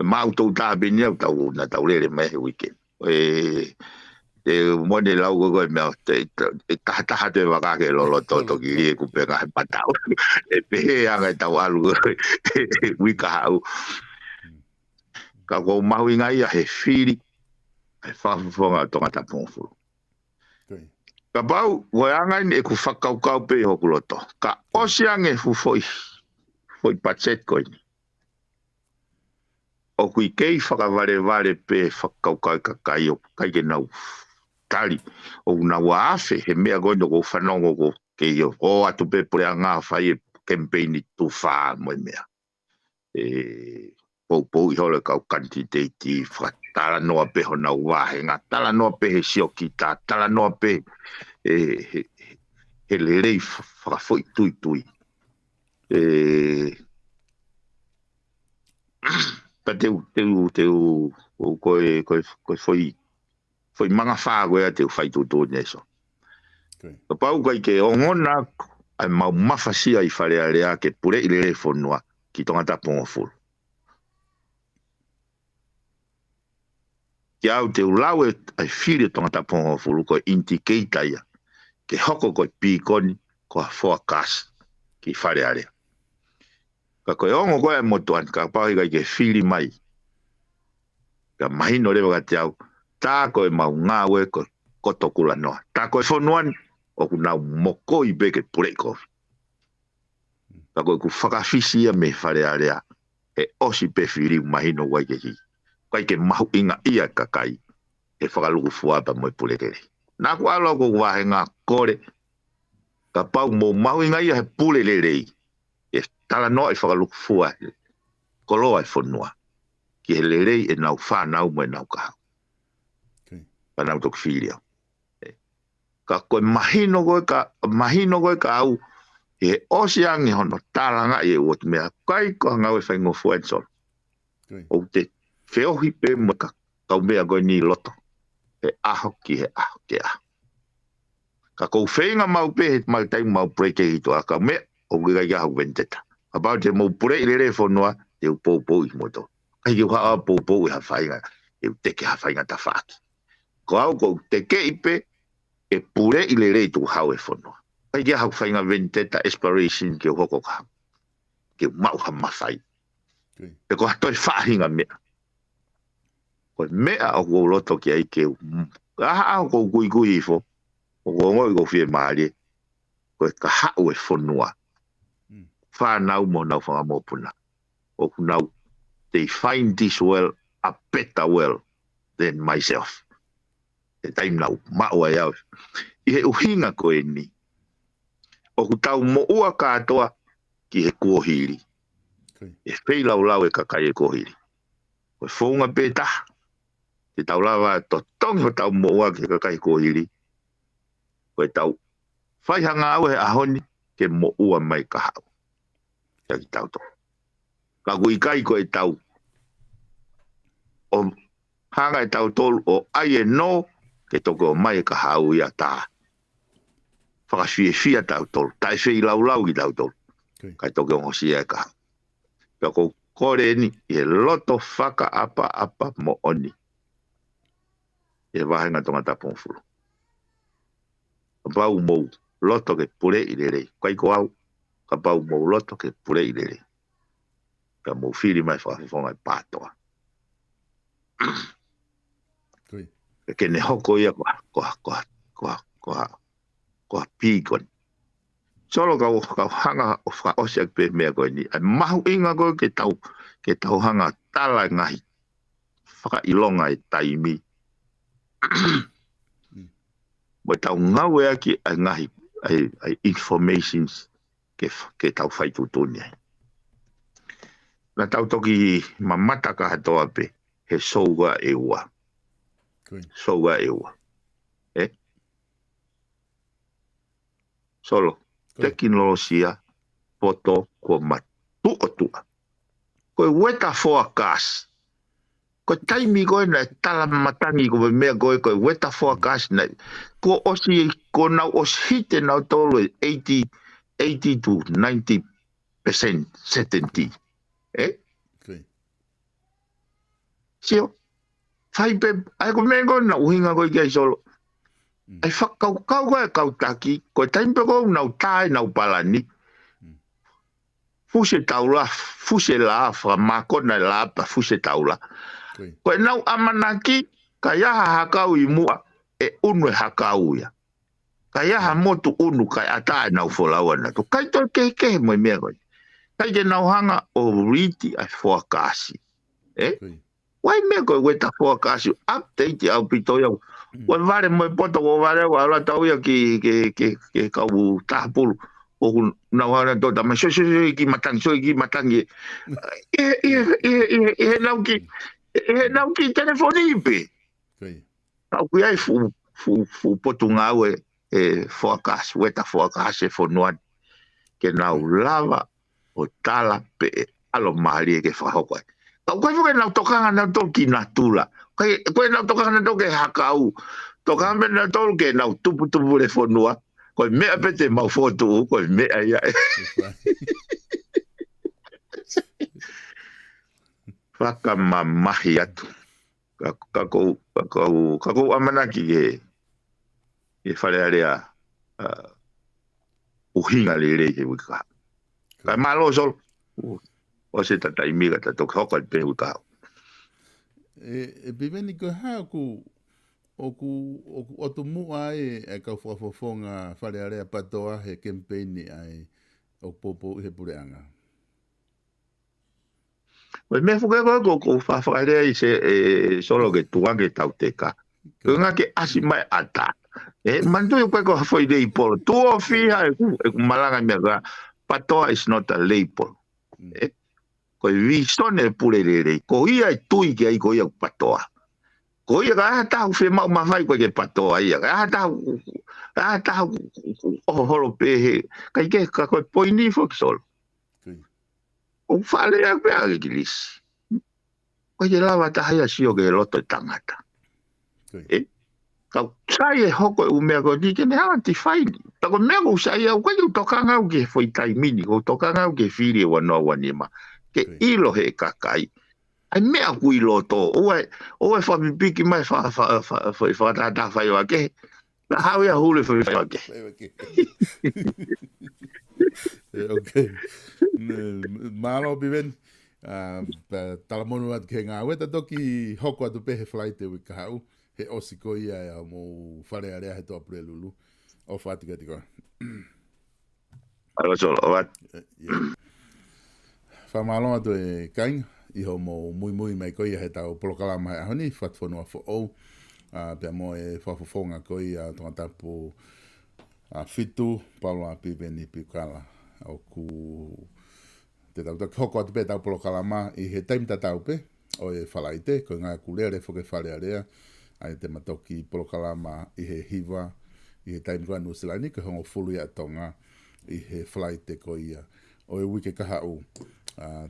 Maʻu ʻetau tāpeni ʻoku tau, naʻa tau lele mai he uike ni. Ē, te u mone lau ko e, ko e meʻa, te, te, e taha taha te vaka ke loloto toki lie kupenga he patau. ʻE pehē ange ʻetau ʻalu ko e uike kahaʻu. Ka ʻoku mahuʻinga ia he fili, he fakafofonga ʻo Tongatapu hongofulu. Ko ia. Kapau, ko e anga eni ʻeku fakakaukau pē ʻi hoku loto. Ka ʻosi ange fuʻu foʻi, foʻi patiseti ko eni. ʻOku ʻi kei fakavalevale pē fakakaukau e kakai ʻoku ʻikai ke nau tali. ʻOku nau afe he meʻa ko eni ʻoku ou fanongo ko e kei ʻoatu pē puleʻanga fai e kemipeini tufa mo e meʻa. Ē, poupouʻi holo e kau kanititeiti, fakatalanoa pē honau vāhenga, talanoa pē he siokita, talanoa pē, ē, he, he lelei fa-, fakafoʻituitui. Ē, ka te u, te u, te u, ʻo ko e, ko e, ko e foʻi, foʻi mangafā ko ia te u fai tuʻutuʻuni ʻe Solo. Ko ia. Kapau ʻoku ʻikai ke ongona ʻa e mau mafasia ʻi Fale Alea ke puleʻi lelei e fonua ki Tongatapu hongofulu. Kia au te u lau e, ʻa e fili ʻo Tongatapu hongofulu ko e indicator ia. Ke hoko ko e pīkoni, ko ha forecast ki Fale Alea. Ka ko e ongo ko ē ʻa e motuʻa ni, kapau ʻe ʻikai ke fili mai. Ka mahino leva kiate au, tā ko e mau ngāue ko e koto kulanoa. Tā ko e fonua ni, ʻoku nau mokoi pē ke puleʻi kovi. Ka ko ʻeku fakafisi ia mei Fale Alea, ʻe ʻosi pē fili ʻoku mahino ʻoku ʻikai ke hiki. ʻIkai ke mahuʻinga ia e kakai, he fakalukufua pea mo e pule lelei. Naʻa ku ʻalu au ko ʻeku vāhenga kole, kapau mou mahuʻinga ia he pule lelei, ʻe talanoa e fakalukufua he koloa e fonua. Ki he lelei ʻenau fānau mo ʻenau kahaʻu. Okay. Pea nau toki fili au. Ē. Ka ko e mahino ko ē ka, mahino ko ē ka au, he ʻosi ange hono tālangaʻi e ʻū ʻotu meʻa, ʻikai ko ha ngāue faingofua eni Solo. Ko ia. ʻOku te feohi pē mo e ka-, kau meʻa ko eni ʻi loto. He ʻaho ki he ʻaho ki he ʻaho. Ka ʻoku ou feinga maʻu pē he mau taimi mau puleʻi e kau meʻa, ʻoku ʻikai ke ʻi ai haʻaku veniteta. Kapau te mou puleʻi lelei e fonua, te u poupouʻi kimoutolu. ʻIkai ke u haʻu ʻo poupouʻi ha faʻahinga, te u teke ha faʻahinga tafaʻaki. Ko au ʻoku ou tekeʻi pē, ʻe puleʻi lelei tukuhau e fonua. ʻIkai ke ʻi ai haʻaku faʻahinga veniteta aspiration ke u hoko ko ha, ke u maʻu ha mafai. Okay. Pe ko ha toe faʻahinga meʻa. Ko e meʻa ʻoku ou loto ki ai ke u, ʻaho ʻoku ou kuikui hifo, ʻoku ou ongoʻi ʻoku ou fiemālie, ko e kahaʻu e fonua. Mm. Fānau mo honau fanga mokopuna. ʻOku nau, they find this world a better world than myself. He taimi naʻa ku maʻu ai au. ʻI he ʻuhinga ko eni, ʻoku tau moʻua kātoa ki he kuohili. Okay. ʻE feilaulau e kakai e kuohili. Ko e founga pē taha, te tau lava ʻo totongi hotau moʻua ki he kakai kuohili. Ko ʻetau fai ha ngāue he ʻaho ni ke moʻua mai e kahaʻu. Kia kitautolu. Ka ʻoku ʻikai ko ʻetau ʻo hanga ʻe tautolu ʻo ʻai e nō ke toki ʻomai e kahaʻu ia tā. Fakafiefia tautolu, taʻefeilaulau kitautolu. Okay. Kae toki ongosia e kahaʻu. Pea ʻoku ou kole eni ʻi he loto fakaʻapaʻapa moʻoni. ʻI he vāhenga Tongatapu hongofulu. Kapau mou loto ke puleʻi lelei. ʻIkai ko au, kapau mou loto ke puleʻi lelei. Pea mou fili mai fakafofonga e PATOA. Ko ia. Ke ne hoko ia ko ha, ko ha, ko ha, ko ha, ko ha, ko ha pīkoni. Solo kau, kau hanga ʻo fakaʻosi ʻaki pē meʻa ko eni. ʻA e mahuʻinga ko ē ke tau, ke tau hanga tala e ngaahi fakaʻilonga e taimi. Mo e tau ngāueʻaki ʻa e ngaahi, ʻa e, ʻa e informations ke, ke tau fai tuʻutuʻuni ai. Naʻa tau toki mamata kātoa pē he sōua ʻe ua. Sōua ʻe ua. ʻE? Solo, tekinolosia, poto, kuo matuʻotuʻa. Ko e weather forecast. Ko e taimi ko ē naʻe tala matangi ko e meʻa ko ē, ko e weather forecast naʻe. Ko ʻosi, ko nau ʻosi hit ʻe nautolu e eighty, eighty to ninety percent certainty. ʻE? Sio. Fai pē, ʻa e ko e meʻa ko ē naʻa ʻuhinga ko ē ki ai Solo. ʻA e fakakaukau ko ē kau taki, ko e taimi pē ko ē nau tā ʻenau palani. Fusi e taula, fusi e lā, fakamākona e lā pea fusi e taula. Ko ʻenau ʻamanaki, ka ʻi ai ha hakau ʻi muʻa, ʻe ʻunu e hakau ia. Ka ʻi ai ha motu ʻunu, kae ʻatā ʻenau folau ʻanautolu. ʻIkai toe kehekehe mo e meʻa ko ē. ʻIkai ke nau hanga ʻo riti ʻa e forecast. ʻE? Vai meʻa ko e weather forecast, update ʻaupito ia. Ua vale mo e poto, ua vale, ua ala tau ia ki, ki, ki, ki kau tahapulu. ʻOku nau hanga tō tama, sio, sio, sio, ki matangi, sio, ki matangi. ʻI he, ʻi he, ʻi he, ʻi he, ʻi he nau ki, ʻi he nau ki telefoni pē. Ka ʻoku ʻi ai fuʻu, fuʻu, fuʻu potungāue e forecast, weather forecast e fonua ni. Ke nau lava ʻo tala pe ʻe ʻalu mālie ke fakahoko ai. Ka ʻoku ʻikai ke nau tokanga nautolu ki natula. Ka ʻoku ʻikai ke nau tokanga nautolu ki he hakau. Tokanga pē nautolu ke nau tuputupu e fonua. Ko e meʻa pē te mau fokotuʻu, ko e meʻa ia ē. Fakamamahi atu. Ka, ka ʻoku ou, ka ʻoku ou, ka ʻoku ou ʻamanaki ke, ke Fale Alea, ʻa, ʻuhinga lelei he uike kahaʻu. Kae mālō Solo, ʻosi e taimi ka ta toki hoko atu pē he uike kahaʻu. ʻE, ʻe Piveni, ko e hā ʻoku, ʻoku, ʻoku ʻotu muʻa e, e kau fakafofonga Fale Alea PATOA he kemipeini ʻa e ʻoku poupouʻi he puleʻanga? Ko e meʻa foki ko ē ʻoku ou fakalea ʻi se, ʻe, Solo, ke tuku ange tau teka. Ko e ʻuhinga ke ʻasi mai ʻatā. ʻE, manatuʻi ko e ko ha foʻi label. Tuʻo fiha ʻeku, ʻeku malanga meʻa ko ē. PATOA is not a label. ʻE, ko e visone e pule lelei. Ko ia e tui ki ai ko ia ʻoku PATOA. Ko ia ka ʻi ai ha taha ʻoku fiemaʻu mafai ko e ke PATOA ia. Ka ʻi ai ha taha ʻoku, ka ʻi ai ha taha ʻoku, ʻoku, ʻoku ʻoho holo pē he. Ka ʻi ke, ka ko e poini foki Solo. ʻOku fakalea pē ʻa e kilisi. ʻOku ʻikai ke lava taha ia sio ki he loto e tangata. ʻE? Ka ʻoku sai e hoko e ʻū meʻa ko eni ke ne hanga ʻo tifaini. Ka ko e meʻa ʻoku sai au, ʻoku ʻikai ke u tokanga au ki he foʻi taimi ni, ʻoku ou tokanga au ki he fili ʻe ua noa ua nima. Ke ʻilo he kakai. ʻA e meʻa ʻoku ʻi loto, ʻoua, ʻoua e fakapipiki mai fa, fa, fa, fa, fakatātā fai ʻo ake. Naʻa haʻu ia hule fai fai ake. ʻE, ʻoku. Nē, mālō Piveni. ʻA, pea talamonū atu ki he ngāue, ta toki hoko atu pē he Falaite uike kahaʻu, he ʻosi ko ia ʻa e mou Fale Alea he Toʻa Pulelulu. ʻOfa atu kiate koe. Mālō Solo, ʻofa atu. ʻE, ʻio. Fakamālō atu e kāinga, ʻi hoʻomou muimui mai ko ia he tau polokalama he ʻaho ni, Fatufonua Foʻou, ʻa, pea mo e fakafofonga ko ia Tongatapu, ʻa, fitu, Paula Piveni Piukala, ʻoku te tau toki hoko atu pē tau polokalama ʻi he taimi tatau pē, ʻo e Falaite, ko e ngaahi kulele foki Fale Alea, ʻa ia te ma toki polokalama ʻi he hiva, ʻi he taimi ko ē Nuʻusila ni, ko e hongofulu ia ʻa Tonga, ʻi he Falaite ko ia ʻo e uike kahaʻu. ʻA,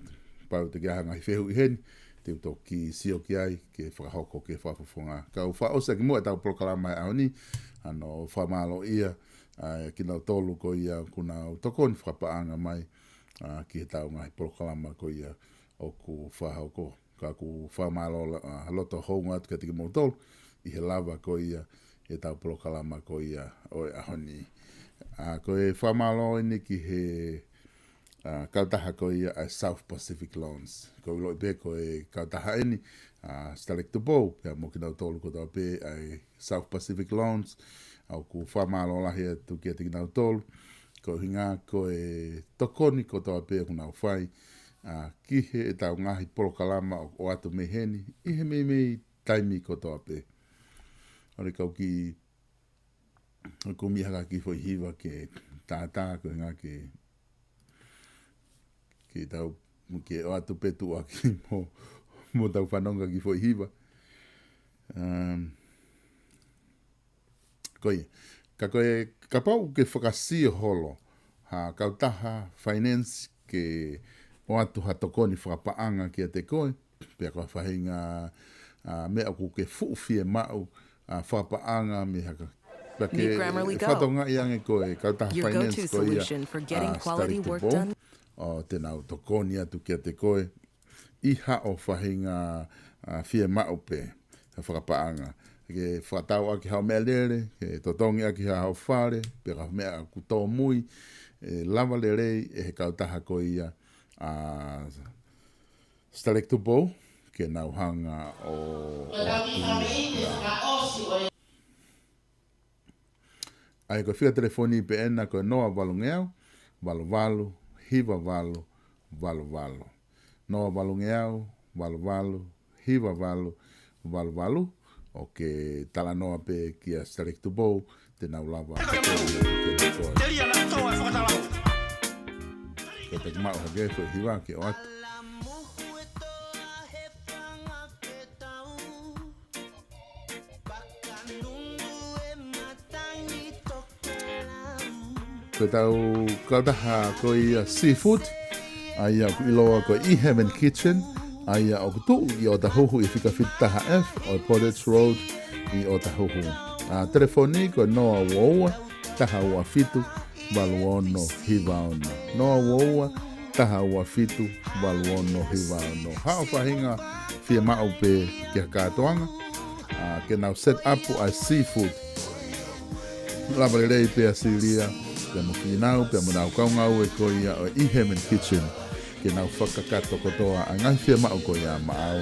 pau te ke ʻi ai ha ngaahi fehuʻi heni, te u toki sio ki ai, ke fakahoko ki he fakafofonga. Ka u fakaʻosi ʻaki muʻa ʻetau polokalama he ʻaho ni, ʻa hono fakamālō ia, ʻa, kinautolu ko ia, ʻoku nau tokoni fakapaʻanga mai, ʻa, ki he tau ngaahi polokalama ko ia ʻoku fakahoko. Ka ʻoku fakamālō la-, ʻa, loto hounga atu kiate kimoutolu, ʻi he lava ko ia, ʻetau polokalama ko ia ʻo e ʻaho ni. ʻA, ko e fakamālō eni ki he, ʻa, kautaha ko ia ʻa e South Pacific Loans. ʻOku ou ʻiloʻi pē ko e kautaha eni, ʻa, Stalek Tupou, pea mo kinautolu kotoa pē ʻa e South Pacific Loans, ʻa, ʻoku fakamālō lahi atu kiate kinautolu, ko e ʻuhinga ko e tokoni kotoa pē ʻoku nau fai, ʻa, ki heʻetau ngaahi polokalama ʻo, ʻoatu mei heni, ʻi he meimei taimi kotoa pē. ʻOku ou kei kumi hake ki he foʻi hiva ke tātā ko e ngā ke, ke tau, ke ʻoatu pē tuʻuaki mo, mo tau fanongo ki he foʻi hiva. Um, Ko ia. Ka ko e, kapau ke fakasio holo ha kautaha finance ke ʻoatu ha tokoni fakapaʻanga kiate koe, pea ko ha faʻahinga, ʻa, meʻa ʻoku ke fuʻu fiemaʻu, ʻa, fakapaʻanga mei ha ka-, pea ke fakatokangaʻi ange ko e kautaha finance ko ia, ʻa, Stalitubou, ʻo te nau tokoni atu kiate koe ʻi haʻo faʻahinga, ʻa, fiemaʻu pē ha fakapaʻanga. Ke fakatau ʻaki haʻo meʻalele, ke totongi ʻaki haʻo fale, pe ko ha meʻa ʻoku tōmui, ʻe lava lelei ʻe he kautaha ko ia, ʻa, Stalitubou, ke nau hanga ʻo, ʻo ʻoatu ia. ʻA ia ko e fika telefoni pē ena ko e noa valungeau, valu valu, hiva valu, valu valu. Noa valungeau, valu valu, hiva valu, valu valu. ʻOku ke talanoa pē kia Stalitubou, te nau lava. Ke taki maʻu hake foʻi hiva ke ʻoatu. Ko ʻetau kautaha ko ia seafood, ʻa ia ʻoku ʻiloa ko e Heaven Kitchen, ʻa ia ʻoku tuʻu ʻi ʻOtahuhu ʻi he fika fitu taha F ʻo e Portage Road ʻi ʻOtahuhu. ʻA, telefoni ko e noa ua ua, taha ua fitu, valu ono hiva ono. Noa ua ua, taha ua fitu, valu ono hiva ono. Haʻo faʻahinga fiemaʻu pē ki ha kātoanga, ʻa, ke nau set up ʻa e seafood. Lava lelei pē ʻa Silia, pea mo Fīnau, pea mo ʻenau kaungāue ko ia ʻo e Heaven Kitchen, ke nau fakakakato kotoa ʻa e ngaahi fiemaʻu ko ia maʻau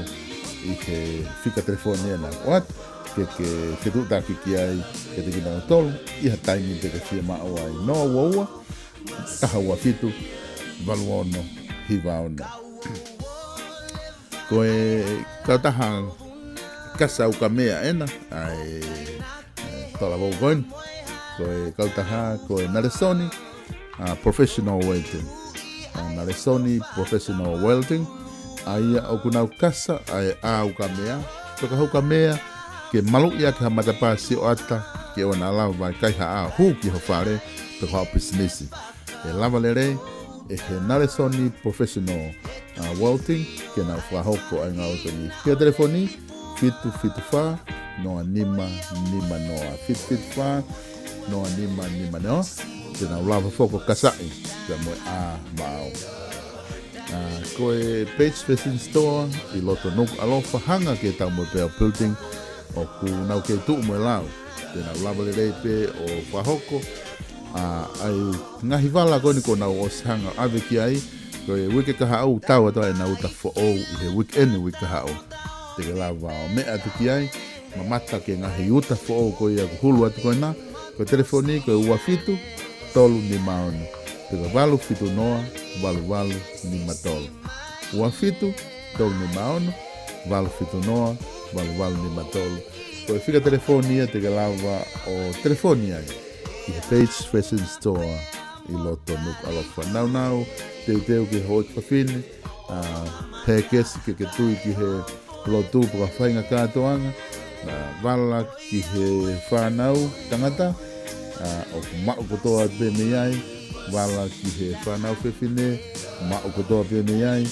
ʻi he fika telefoni ena ʻoku ʻoatu, ke, ke fetuʻutaki ki ai, ke te kinautolu, ʻi ha taimi te ke fiemaʻu ai. Noa ua ua, taha ua fitu, valu ono hiva ono. Ko e kautaha kasa ukamea ena, ʻa e, ʻe, tolavou ko eni. Ko e kautaha, ko e Nalesoni, ʻa, Professional Welding. ʻA, Nalesoni Professional Welding, ʻa ia ʻoku nau kasa ʻa e ʻā ukamea, toka ukamea, ke maluʻi ʻaki ha matapā sioʻata, ke ʻoua naʻa lava ʻe he kaihaʻa ʻo hū ki ho fale, pe ko haʻo pisinisi. ʻE lava lelei ʻe he Nalesoni Professional, ʻa, Welding, ke nau fakahoko ʻa e ngāue ko eni. Fika telefoni, fitu fitu fā, noa nima nima noa. Fitu fitu fā, noa nima nima noa. Te nau lava foki ʻo kasaʻi pea mo e ʻā maʻau. ʻA, ko e Page Fashion Store ʻi loto Nukuʻalofa, hanga ki he Taumuʻa Pea Building, ʻoku nau kei tuʻu mo e lau. Te nau lava lelei pē ʻo fakahoko ʻa, ʻa e ngaahi vala ko eni kuo nau ʻosi hanga ʻave ki ai, ko e uike kahaʻu, tau atu ʻenau uta foʻou ʻi he weekend, uike kahaʻu. Te ke lava ʻo meʻa atu ki ai, mamata ki he ngaahi uta foʻou ko ia kuo hulu atu ko ena. Ko e telefoni ko e ua fitu tolu nima ono, pe ko e valu fitu noa, valu valu nima tolu. Ua fitu tolu nima ono, valu fitu noa, valu valu nima tolu. Ko e fika telefoni ia te ke lava ʻo telefoni ai ki he Page Fashion Store ʻi loto Nukuʻalofa. Nāunau teuteu ki he houʻeiki fafine, ʻa, hēkesi ke ke tui ki he lotu pe ko ha faʻahinga kātoanga, ʻa, vala ki he fānau tangata, ʻa, ʻoku maʻu kotoa pē mei ai, vala ki he fānau fefine, maʻu kotoa pē mei ai,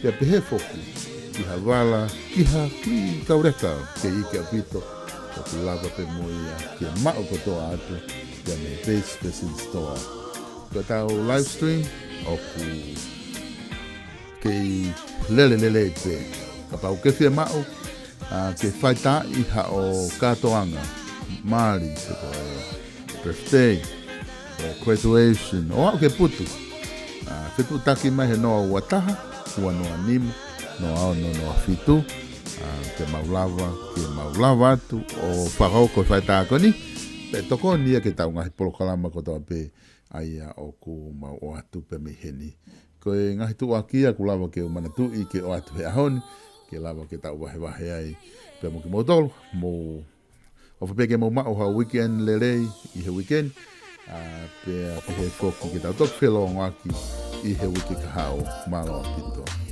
pea pehē foki ki ha vala ki ha kiʻi kauleka kei iiki ʻaupito, ʻoku lava pē mo ia ke maʻu kotoa atu ia mei he Page Fashion Store. Ko ʻetau live stream ʻoku kei lele lelei pē. Kapau ʻoku ke fiemaʻu, ʻa, ke faitaaʻi haʻo kātoanga, mali, pe ko e birthday, pe graduation, ʻo aʻu ki he putu, ʻa, fetuʻutaki mai he noa ua taha, ua noa nima, noa ono noa fitu, ʻa, ke mau lava, ke mau lava atu ʻo fakahoko e faitā ko eni, pea tokoni ia ki heʻetau ngaahi polokalama kotoa pē, ʻa ia ʻoku mau ʻoatu pē mei heni. Ko e ngaahi tuʻuaki ia ʻoku lava ke u manatuʻi ke ʻoatu he ʻaho ni, ke lava ke tau vahevahe ai. Pea mo kimoutolu, mou ʻofa pē ke mou maʻu ha weekend lelei ʻi he weekend, ʻa, pea pehē foki ke tau toki felōngoaki ʻi he uike kahaʻu. Mālō ʻaupito.